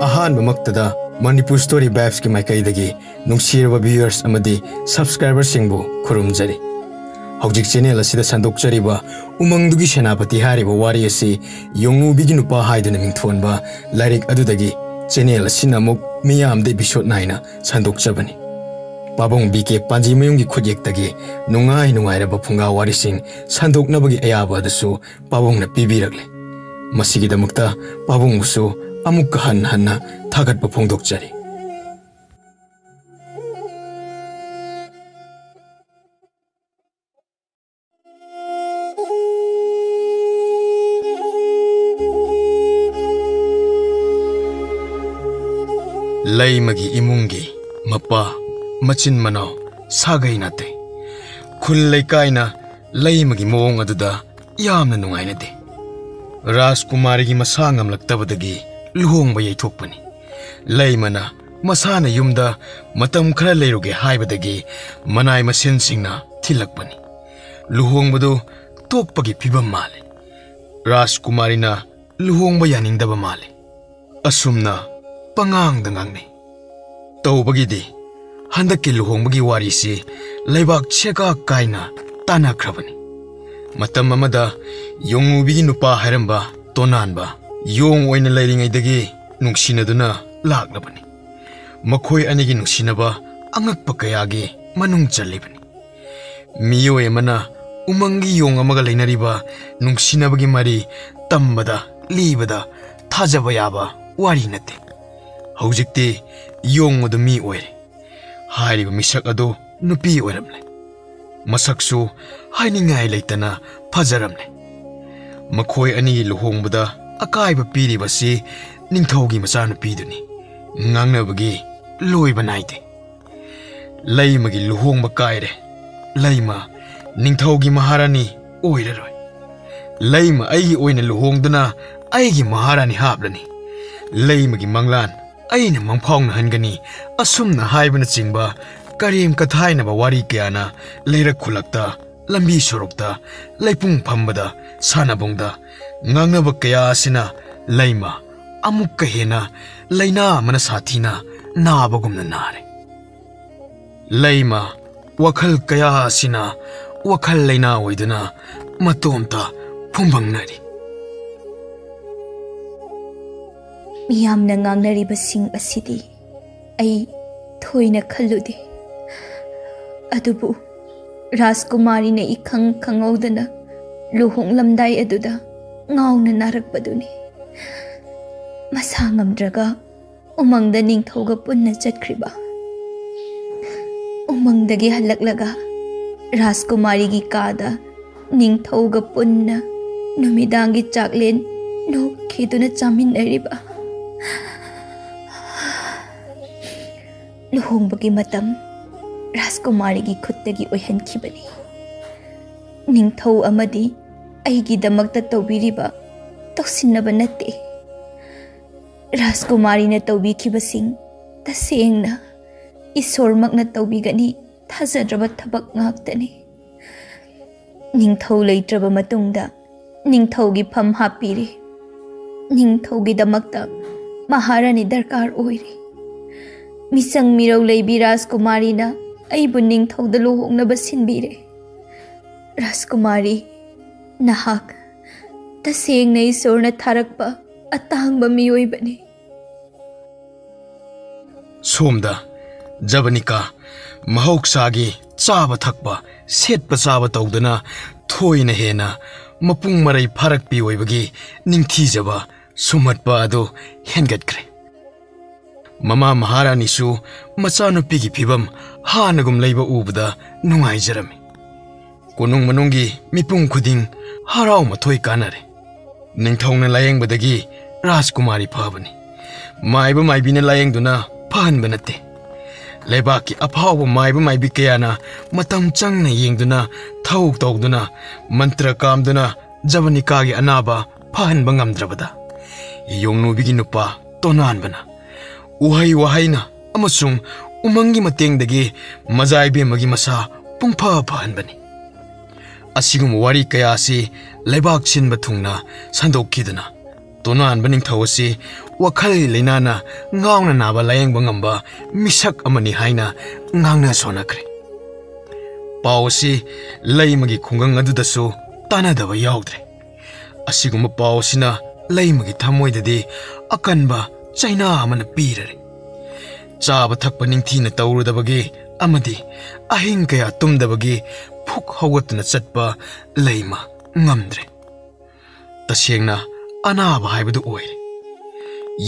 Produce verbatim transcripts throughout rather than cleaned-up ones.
ꯑꯍꯥꯟꯕꯃꯛꯇꯗ Manipur Story Vibesꯀꯤ ꯃꯥꯏꯀꯩꯗꯒꯤ ꯅꯨꯡꯁꯤꯔꯕ viewers ꯑꯃꯗꯤ subscriberꯁꯤꯡꯕꯨ ꯈꯨꯔꯨꯝꯖꯔꯤ꯫ ꯍꯧꯖꯤꯛ channel ꯑꯁꯤꯗ ꯁꯟꯗꯣꯛꯆꯔꯤꯕ ꯎꯃꯪꯗꯨꯒꯤ ꯁꯦꯅꯥꯄꯇꯤ ꯍꯥꯏꯔꯤꯕ ꯋꯥꯔꯤ ꯑꯁꯤ ꯌꯣꯡꯉꯨꯕꯤꯒꯤ ꯅꯨꯄꯥ ꯍꯥꯏꯗꯨꯅ ꯃꯤꯡꯊꯣꯟꯕ ꯂꯥꯏꯔꯤꯛ ꯑꯗꯨꯗꯒꯤ channel ꯑꯁꯤꯅ ꯑꯃꯨꯛ ꯃꯤꯌꯥꯝꯗ episode ꯅꯥꯏꯅ ꯁꯟꯗꯣꯛꯆꯕꯅꯤ꯫ ꯄꯥꯕꯨꯡ ꯕꯤ ꯀꯦ ꯄꯥꯟꯖꯤꯃꯌꯨꯝꯒꯤ ꯈꯨꯠꯌꯦꯛꯇꯒꯤ ꯅꯨꯡꯉꯥꯏ ꯅꯨꯡꯉꯥꯏꯔꯕ ꯐꯨꯡꯒꯥ ꯋꯥꯔꯤꯁꯤꯡ ꯁꯟꯗꯣꯛꯅꯕꯒꯤ ꯑꯌꯥꯕ ꯑꯗꯨꯁꯨ ꯄꯥꯕꯨꯡꯅ ꯄꯤꯕꯤꯔꯛꯂꯦ꯫ ꯃꯁꯤꯒꯤꯗꯃꯛꯇ ꯄꯥꯕꯨꯡꯕꯨꯁꯨ ꯑꯃꯨꯛꯀ ꯍꯟꯅ ꯍꯟꯅ ꯊꯥꯒꯠꯄ ꯐꯣꯡꯗꯣꯛꯆꯔꯤ꯫ ꯂꯩꯃꯒꯤ ꯏꯃꯨꯡꯒꯤ ꯃꯄꯥ, ꯃꯆꯤꯟ ꯃꯅꯥꯎ, ꯁꯥꯒꯩ ꯅꯥꯇꯩ, ꯈꯨꯜ ꯂꯩꯀꯥꯏꯅ ꯂꯩꯃꯒꯤ ꯃꯑꯣꯡ ꯑꯗꯨꯗ ꯌꯥꯝꯅ ꯅꯨꯡꯉꯥꯏꯅꯗꯦ꯫ ꯔꯥꯖꯀꯨꯃꯥꯔꯤꯒꯤ ꯃꯁꯥ ꯉꯝꯂꯛꯇꯕꯗꯒꯤ ꯂꯨꯍꯣꯡꯕ ꯌꯩꯊꯣꯛꯄꯅꯤ꯫ ꯂꯩꯃꯅ ꯃꯁꯥꯅ ꯌꯨꯝꯗ ꯃꯇꯝ ꯈꯔ ꯂꯩꯔꯨꯒꯦ ꯍꯥꯏꯕꯗꯒꯤ ꯃꯅꯥꯏ ꯃꯁꯤꯟꯁꯤꯡꯅ ꯊꯤꯜꯂꯛꯄꯅꯤ꯫ ꯂꯨꯍꯣꯡꯕꯗꯨ ꯇꯣꯛꯄꯒꯤ ꯐꯤꯕꯝ ꯃꯥꯜꯂꯦ꯫ ꯔꯥꯖꯀꯨꯃꯥꯔꯤꯅ ꯂꯨꯍꯣꯡꯕ ꯌꯥꯅꯤꯡꯗꯕ ꯃꯥꯜꯂꯦ꯫ ꯑꯁꯨꯝꯅ ꯄꯉꯥꯡꯗ ꯉꯥꯡꯅꯩ꯫ ꯇꯧꯕꯒꯤꯗꯤ ꯍꯟꯗꯛꯀꯤ ꯂꯨꯍꯣꯡꯕꯒꯤ ꯋꯥꯔꯤꯁꯤ ꯂꯩꯕꯥꯛ ꯁꯦꯒꯥ ꯀꯥꯏꯅ ꯇꯥꯟꯅꯈ꯭ꯔꯕꯅꯤ꯫ ꯃꯇꯝ ꯑꯃꯗ ꯌꯣꯡꯉꯨꯕꯤꯒꯤ ꯅꯨꯄꯥ ꯍꯥꯏꯔꯝꯕ ꯇꯣꯅꯥꯟꯕ ꯌꯣꯡ ꯑꯣꯏꯅ ꯂꯩꯔꯤꯉꯩꯗꯒꯤ ꯅꯨꯡꯁꯤꯅꯗꯨꯅ ꯂꯥꯛꯂꯕꯅꯤ꯫ ꯃꯈꯣꯏ ꯑꯅꯤꯒꯤ ꯅꯨꯡꯁꯤꯅꯕ ꯑꯉꯛꯄ ꯀꯌꯥꯒꯤ ꯃꯅꯨꯡ ꯆꯜꯂꯤꯕꯅꯤ꯫ ꯃꯤꯑꯣꯏ ꯑꯃꯅ ꯎꯃꯪꯒꯤ ꯌꯣꯡ ꯑꯃꯒ ꯂꯩꯅꯔꯤꯕ ꯅꯨꯡꯁꯤꯅꯕꯒꯤ ꯃꯔꯤ ꯇꯝꯕꯗ, ꯂꯤꯕꯗ ꯊꯥꯖꯕ ꯌꯥꯕ ꯋꯥꯔꯤ ꯅꯠꯇꯦ꯫ ꯍꯧꯖꯤꯛꯇꯤ ꯌꯣꯡ ꯑꯗꯨ ꯃꯤ ꯑꯣꯏꯔꯦ꯫ ꯍꯥꯏꯔꯤꯕ ꯃꯤꯁꯛ ꯑꯗꯨ ꯅꯨꯄꯤ ꯑꯣꯏꯔꯝꯂꯦ꯫ ꯃꯁꯛꯁꯨ ꯍꯥꯏꯅꯤꯡꯉꯥꯏ ꯂꯩꯇꯅ ꯐꯖꯔꯝꯂꯦ꯫ ꯃꯈꯣꯏ ꯑꯅꯤꯒꯤ ꯂꯨꯍꯣꯡꯕꯗ ꯑꯀꯥꯏꯕ ꯄꯤꯔꯤꯕꯁꯤ ꯅꯤꯡꯊꯧꯒꯤ ꯃꯆꯥꯅꯨꯄꯤꯗꯨꯅꯤ꯫ ꯉꯥꯡꯅꯕꯒꯤ ꯂꯣꯏꯕ ꯅꯥꯏꯗꯦ꯫ ꯂꯩꯃꯒꯤ ꯂꯨꯍꯣꯡꯕ ꯀꯥꯏꯔꯦ꯫ ꯂꯩꯃ ꯅꯤꯡꯊꯧꯒꯤ ꯃꯍꯥꯔꯥꯅꯤ ꯑꯣꯏꯔꯔꯣꯏ꯫ ꯂꯩꯃ ꯑꯩꯒꯤ ꯑꯣꯏꯅ ꯂꯨꯍꯣꯡꯗꯨꯅ ꯑꯩꯒꯤ ꯃꯍꯥꯔꯥꯅꯤ ꯍꯥꯞꯂꯅꯤ꯫ ꯂꯩꯃꯒꯤ ꯃꯪꯂꯥꯟ ꯑꯩꯅ ꯃꯪꯐꯥꯎꯅꯍꯟꯒꯅꯤ꯫ ꯑꯁꯨꯝꯅ ꯍꯥꯏꯕꯅꯆꯤꯡꯕ ꯀꯔꯦꯝ ꯀꯊꯥꯏꯅꯕ ꯋꯥꯔꯤ ꯀꯌꯥꯅ ꯂꯩꯔꯛ ꯈꯨꯜꯂꯛꯇ, ꯂꯝꯕꯤ ꯁꯣꯔꯣꯛꯇ, ꯂꯩꯄꯨꯡ ꯐꯝꯕꯗ, ꯁꯥꯟꯅꯕꯨꯡꯗ ꯉꯥꯡꯅꯕ ꯀꯌꯥ ꯑꯁꯤꯅ ꯂꯩꯃ ꯑꯃꯨꯛꯀ ꯍꯦꯟꯅ ꯂꯥꯏꯅꯥ ꯑꯃꯅ ꯁꯥꯊꯤꯅ ꯅꯥꯕꯒꯨꯝꯅ ꯅꯥꯔꯦ꯫ ꯂꯩꯃ ꯋꯥꯈꯜ ꯀꯌꯥ ꯑꯁꯤꯅ ꯋꯥꯈꯜ ꯂꯩꯅꯥ ꯑꯣꯏꯗꯨꯅ ꯃꯇꯣꯝꯇ ꯐꯨꯝꯕꯪꯅꯔꯤ꯫ ꯃꯤꯌꯥꯝꯅ ꯉꯥꯡꯅꯔꯤꯕꯁꯤꯡ ꯑꯁꯤꯗꯤ ꯑꯩ ꯊꯣꯏꯅ ꯈꯜꯂꯨꯗꯦ꯫ ꯑꯗꯨꯕꯨ ꯔꯥꯖꯀꯨꯃꯥꯔꯤꯅ ꯏꯈꯪ ꯈꯪꯍꯧꯗꯅ ꯂꯨꯍꯣꯡꯂꯝꯗꯥꯏ ꯑꯗꯨꯗ ꯉꯥꯎꯅ ꯅꯥꯔꯛꯄꯗꯨꯅꯤ꯫ ꯃꯁꯥ ꯉꯝꯗ꯭ꯔꯒ ꯎꯃꯪꯗ ꯅꯤꯡꯊꯧꯒ ꯄꯨꯟꯅ ꯆꯠꯈ꯭ꯔꯤꯕ꯫ ꯎꯃꯪꯗꯒꯤ ꯍꯜꯂꯛꯂꯒ ꯔꯥꯖꯀꯨꯃꯥꯔꯤꯒꯤ ꯀꯥꯗ ꯅꯤꯡꯊꯧꯒ ꯄꯨꯟꯅ ꯅꯨꯃꯤꯗꯥꯡꯒꯤ ꯆꯥꯛꯂꯦꯟ ꯅꯣꯛꯈꯤꯗꯨꯅ ꯆꯥꯃꯤꯟꯅꯔꯤꯕ꯫ ꯂꯨꯍꯣꯡꯕꯒꯤ ꯃꯇꯝ ꯔꯥꯖꯀꯨꯃꯥꯔꯤꯒꯤ ꯈꯨꯠꯇꯒꯤ ꯑꯣꯏꯍꯟꯈꯤꯕꯅꯤ꯫ ꯅꯤꯡꯊꯧ ꯑꯃꯗꯤ ꯑꯩꯒꯤꯗꯃꯛꯇ ꯇꯧꯕꯤꯔꯤꯕ ꯇꯧꯁꯤꯟꯅꯕ ꯅꯠꯇꯦ꯫ ꯔꯥꯖꯀꯨꯃꯥꯔꯤꯅ ꯇꯧꯕꯤꯈꯤꯕꯁꯤꯡ ꯇꯁꯦꯡꯅ ꯏꯁꯣꯔꯃꯛꯅ ꯇꯧꯕꯤꯒꯅꯤ ꯊꯥꯖꯗ꯭ꯔꯕ ꯊꯕꯛ ꯉꯥꯛꯇꯅꯤ꯫ ꯅꯤꯡꯊꯧ ꯂꯩꯇ꯭ꯔꯕ ꯃꯇꯨꯡꯗ ꯅꯤꯡꯊꯧꯒꯤ ꯐꯝ ꯍꯥꯞꯄꯤꯔꯦ꯫ ꯅꯤꯡꯊꯧꯒꯤꯗꯃꯛꯇ ꯃꯍꯥꯔꯥꯅꯤ ꯗꯔꯀꯥꯔ ꯑꯣꯏꯔꯦ꯫ ꯃꯤꯁꯪ ꯃꯤꯔꯧ ꯂꯩꯕꯤ ꯔꯥꯖꯀꯨꯃꯥꯔꯤꯅ ꯑꯩꯕꯨ ꯅꯤꯡꯊꯧꯗ ꯂꯨꯍꯣꯡꯅꯕ ꯁꯤꯟꯕꯤꯔꯦ꯫ ꯔꯥꯖꯀꯨꯃꯥꯔꯤ, ꯅꯍꯥꯛ ꯇꯁꯦꯡꯅ ꯏꯁꯣꯔꯅ ꯊꯥꯔꯛꯄ ꯑꯇꯥꯡꯕ ꯃꯤꯑꯣꯏꯕꯅꯤ꯫ ꯁꯣꯝꯗ ꯖꯕꯅꯤꯀꯥ ꯃꯍꯧꯁꯥꯒꯤ ꯆꯥꯕ ꯊꯛꯄ, ꯁꯦꯠꯄ ꯆꯥꯕ ꯇꯧꯗꯅ ꯊꯣꯏꯅ ꯍꯦꯟꯅ ꯃꯄꯨꯡ ꯃꯔꯩ ꯐꯥꯔꯛꯄꯤ ꯑꯣꯏꯕꯒꯤ ꯅꯤꯡꯊꯤꯖꯕ ꯁꯨꯝꯍꯠꯄ ꯑꯗꯨ ꯍꯦꯟꯒꯠꯈ꯭ꯔꯦ꯫ ꯃꯃꯥ ꯃꯍꯥꯔꯥꯅꯤꯁꯨ ꯃꯆꯥꯅꯨꯄꯤꯒꯤ ꯐꯤꯕꯝ ꯍꯥꯟꯅꯒꯨꯝ ꯂꯩꯕ ꯎꯕꯗ ꯅꯨꯡꯉꯥꯏꯖꯔꯝꯃꯤ꯫ ꯀꯣꯅꯨꯡ ꯃꯅꯨꯡꯒꯤ ꯃꯤꯄꯨꯝ ꯈꯨꯗꯤꯡ ꯍꯔꯥꯎ ꯃꯊꯣꯏ ꯀꯥꯟꯅꯔꯦ꯫ ꯅꯤꯡꯊꯧꯅ ꯂꯥꯌꯦꯡꯕꯗꯒꯤ ꯔꯥꯖꯀꯨꯃꯥꯔꯤ ꯐꯕꯅꯤ꯫ ꯃꯥꯏꯕ ꯃꯥꯏꯕꯤꯅ ꯂꯥꯌꯦꯡꯗꯨꯅ ꯐꯍꯟꯕ ꯅꯠꯇꯦ꯫ ꯂꯩꯕꯥꯛꯀꯤ ꯑꯐꯥꯎꯕ ꯃꯥꯏꯕ ꯃꯥꯏꯕꯤ ꯀꯌꯥꯅ ꯃꯇꯝ ꯆꯪꯅ ꯌꯦꯡꯗꯨꯅ, ꯊꯧ ꯇꯧꯗꯨꯅ, ꯃꯟꯇ꯭ꯔ ꯀꯥꯝꯗꯨꯅ ꯖꯕꯅꯤꯀꯥꯒꯤ ꯑꯅꯥꯕ ꯐꯍꯟꯕ ꯉꯝꯗ꯭ꯔꯕꯗ, ꯌꯣꯡꯅꯨꯕꯤꯒꯤ ꯅꯨꯄꯥ ꯇꯣꯅꯥꯟꯕꯅ ꯎꯍꯩ ꯋꯥꯍꯩꯅ ꯑꯃꯁꯨꯡ ꯎꯃꯪꯒꯤ ꯃꯇꯦꯡꯗꯒꯤ ꯃꯖꯥ ꯏꯕꯦꯝꯃꯒꯤ ꯃꯁꯥ ꯄꯨꯡꯐ ꯐꯍꯟꯕꯅꯤ꯫ ꯑꯁꯤꯒꯨꯝꯕ ꯋꯥꯔꯤ ꯀꯌꯥ ꯑꯁꯤ ꯂꯩꯕꯥꯛ ꯁꯤꯟꯕ ꯊꯨꯡꯅ ꯁꯟꯗꯣꯛꯈꯤꯗꯨꯅ, ꯇꯣꯉꯥꯟꯕ ꯅꯤꯡꯊꯧ ꯑꯁꯤ ꯋꯥꯈꯜꯒꯤ ꯂꯥꯏꯅꯥꯅ ꯉꯥꯎꯅ ꯅꯥꯕ ꯂꯥꯌꯦꯡꯕ ꯉꯝꯕ ꯃꯤꯁꯛ ꯑꯃꯅꯤ ꯍꯥꯏꯅ ꯉꯥꯡꯅ ꯁꯣꯟꯅꯈ꯭ꯔꯦ꯫ ꯄꯥꯎ ꯑꯁꯤ ꯂꯩꯃꯒꯤ ꯈꯨꯡꯒꯪ ꯑꯗꯨꯗꯁꯨ ꯇꯥꯟꯅꯗꯕ ꯌꯥꯎꯗ꯭ꯔꯦ꯫ ꯑꯁꯤꯒꯨꯝꯕ ꯄꯥꯎ ꯑꯁꯤꯅ ꯂꯩꯃꯒꯤ ꯊꯃꯣꯏꯗꯗꯤ ꯑꯀꯟꯕ ꯆꯩꯅꯥ ꯑꯃꯅ ꯄꯤꯔꯔꯦ꯫ ꯆꯥꯕ ꯊꯛꯄ ꯅꯤꯡꯊꯤꯅ ꯇꯧꯔꯨꯗꯕꯒꯤ ꯑꯃꯗꯤ ꯑꯍꯤꯡ ꯀꯌꯥ ꯇꯨꯝꯗꯕꯒꯤ ꯐꯨꯛ ꯍꯧꯒꯠꯇꯨꯅ ꯆꯠꯄ ꯂꯩꯃ ꯉꯝꯗ꯭ꯔꯦ꯫ ꯇꯁꯦꯡꯅ ꯑꯅꯥꯕ ꯍꯥꯏꯕꯗꯨ ꯑꯣꯏꯔꯦ꯫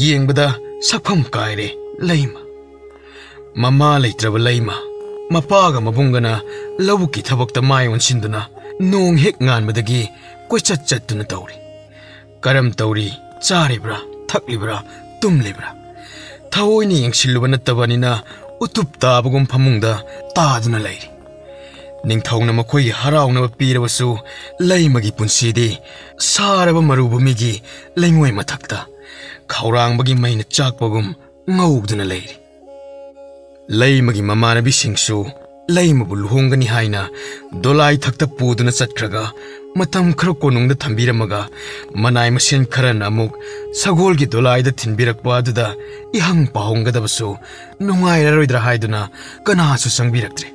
ꯌꯦꯡꯕꯗ ꯁꯛꯐꯝ ꯀꯥꯏꯔꯦ ꯂꯩꯃ꯫ ꯃꯃꯥ ꯂꯩꯇ꯭ꯔꯕ ꯂꯩꯃ, ꯃꯄꯥꯒ ꯃꯕꯨꯡꯒꯅ ꯂꯧꯕꯨꯛꯀꯤ ꯊꯕꯛꯇ ꯃꯥꯏ ꯑꯣꯟꯁꯤꯟꯗꯨꯅ ꯅꯣꯡ ꯍꯦꯛ ꯉꯥꯟꯕꯗꯒꯤ ꯀꯣꯏꯆꯠ ꯆꯠꯇꯨꯅ ꯇꯧꯔꯤ꯫ ꯀꯔꯝ ꯇꯧꯔꯤ? ꯆꯥꯔꯤꯕ꯭ꯔꯥ? ꯊꯛꯂꯤꯕ꯭ꯔꯥ? ꯇꯨꯝꯂꯤꯕ꯭ꯔꯥ? ꯊꯑꯣꯏꯅ ꯌꯦꯡꯁꯤꯜꯂꯨꯕ ꯅꯠꯇꯕꯅꯤꯅ ꯎꯇꯨꯞ ꯇꯥꯕꯒꯨꯝ ꯐꯃꯨꯡꯗ ꯇꯥꯗꯨꯅ ꯂꯩꯔꯤ꯫ ꯅꯤꯡꯊꯧꯅ ꯃꯈꯣꯏꯒꯤ ꯍꯔꯥꯎꯅꯕ ꯄꯤꯔꯕꯁꯨ ꯂꯩꯃꯒꯤ ꯄꯨꯟꯁꯤꯗꯤ ꯁꯥꯔꯕ ꯃꯔꯨꯚꯨꯃꯤꯒꯤ ꯂꯩꯉꯣꯏ ꯃꯊꯛꯇ ꯈꯧꯔꯥꯡꯕꯒꯤ ꯃꯩꯅ ꯆꯥꯛꯄꯒꯨꯝ ꯉꯧꯗꯨꯅ ꯂꯩꯔꯤ꯫ ꯂꯩꯃꯒꯤ ꯃꯃꯥꯟꯅꯕꯤꯁꯤꯡꯁꯨ ꯂꯩꯃꯕꯨ ꯂꯨꯍꯣꯡꯒꯅꯤ ꯍꯥꯏꯅ ꯗꯣꯂꯥꯏ ꯊꯛꯇ ꯄꯨꯗꯨꯅ ꯆꯠꯈ꯭ꯔꯒ ꯃꯇꯝ ꯈꯔ ꯀꯣꯅꯨꯡꯗ ꯊꯝꯕꯤꯔꯝꯃꯒ ꯃꯅꯥꯏ ꯃꯁꯦꯟ ꯈꯔꯅ ꯑꯃꯨꯛ ꯁꯒꯣꯜꯒꯤ ꯗꯣꯂꯥꯏꯗ ꯊꯤꯟꯕꯤꯔꯛꯄ ꯑꯗꯨꯗ ꯏꯍꯪ ꯄꯥꯍꯪꯒꯗꯕꯁꯨ ꯅꯨꯡꯉꯥꯏꯔꯔꯣꯏꯗ꯭ꯔꯥ ꯍꯥꯏꯗꯨꯅ ꯀꯅꯥꯁꯨ ꯆꯪꯕꯤꯔꯛꯇ꯭ꯔꯦ꯫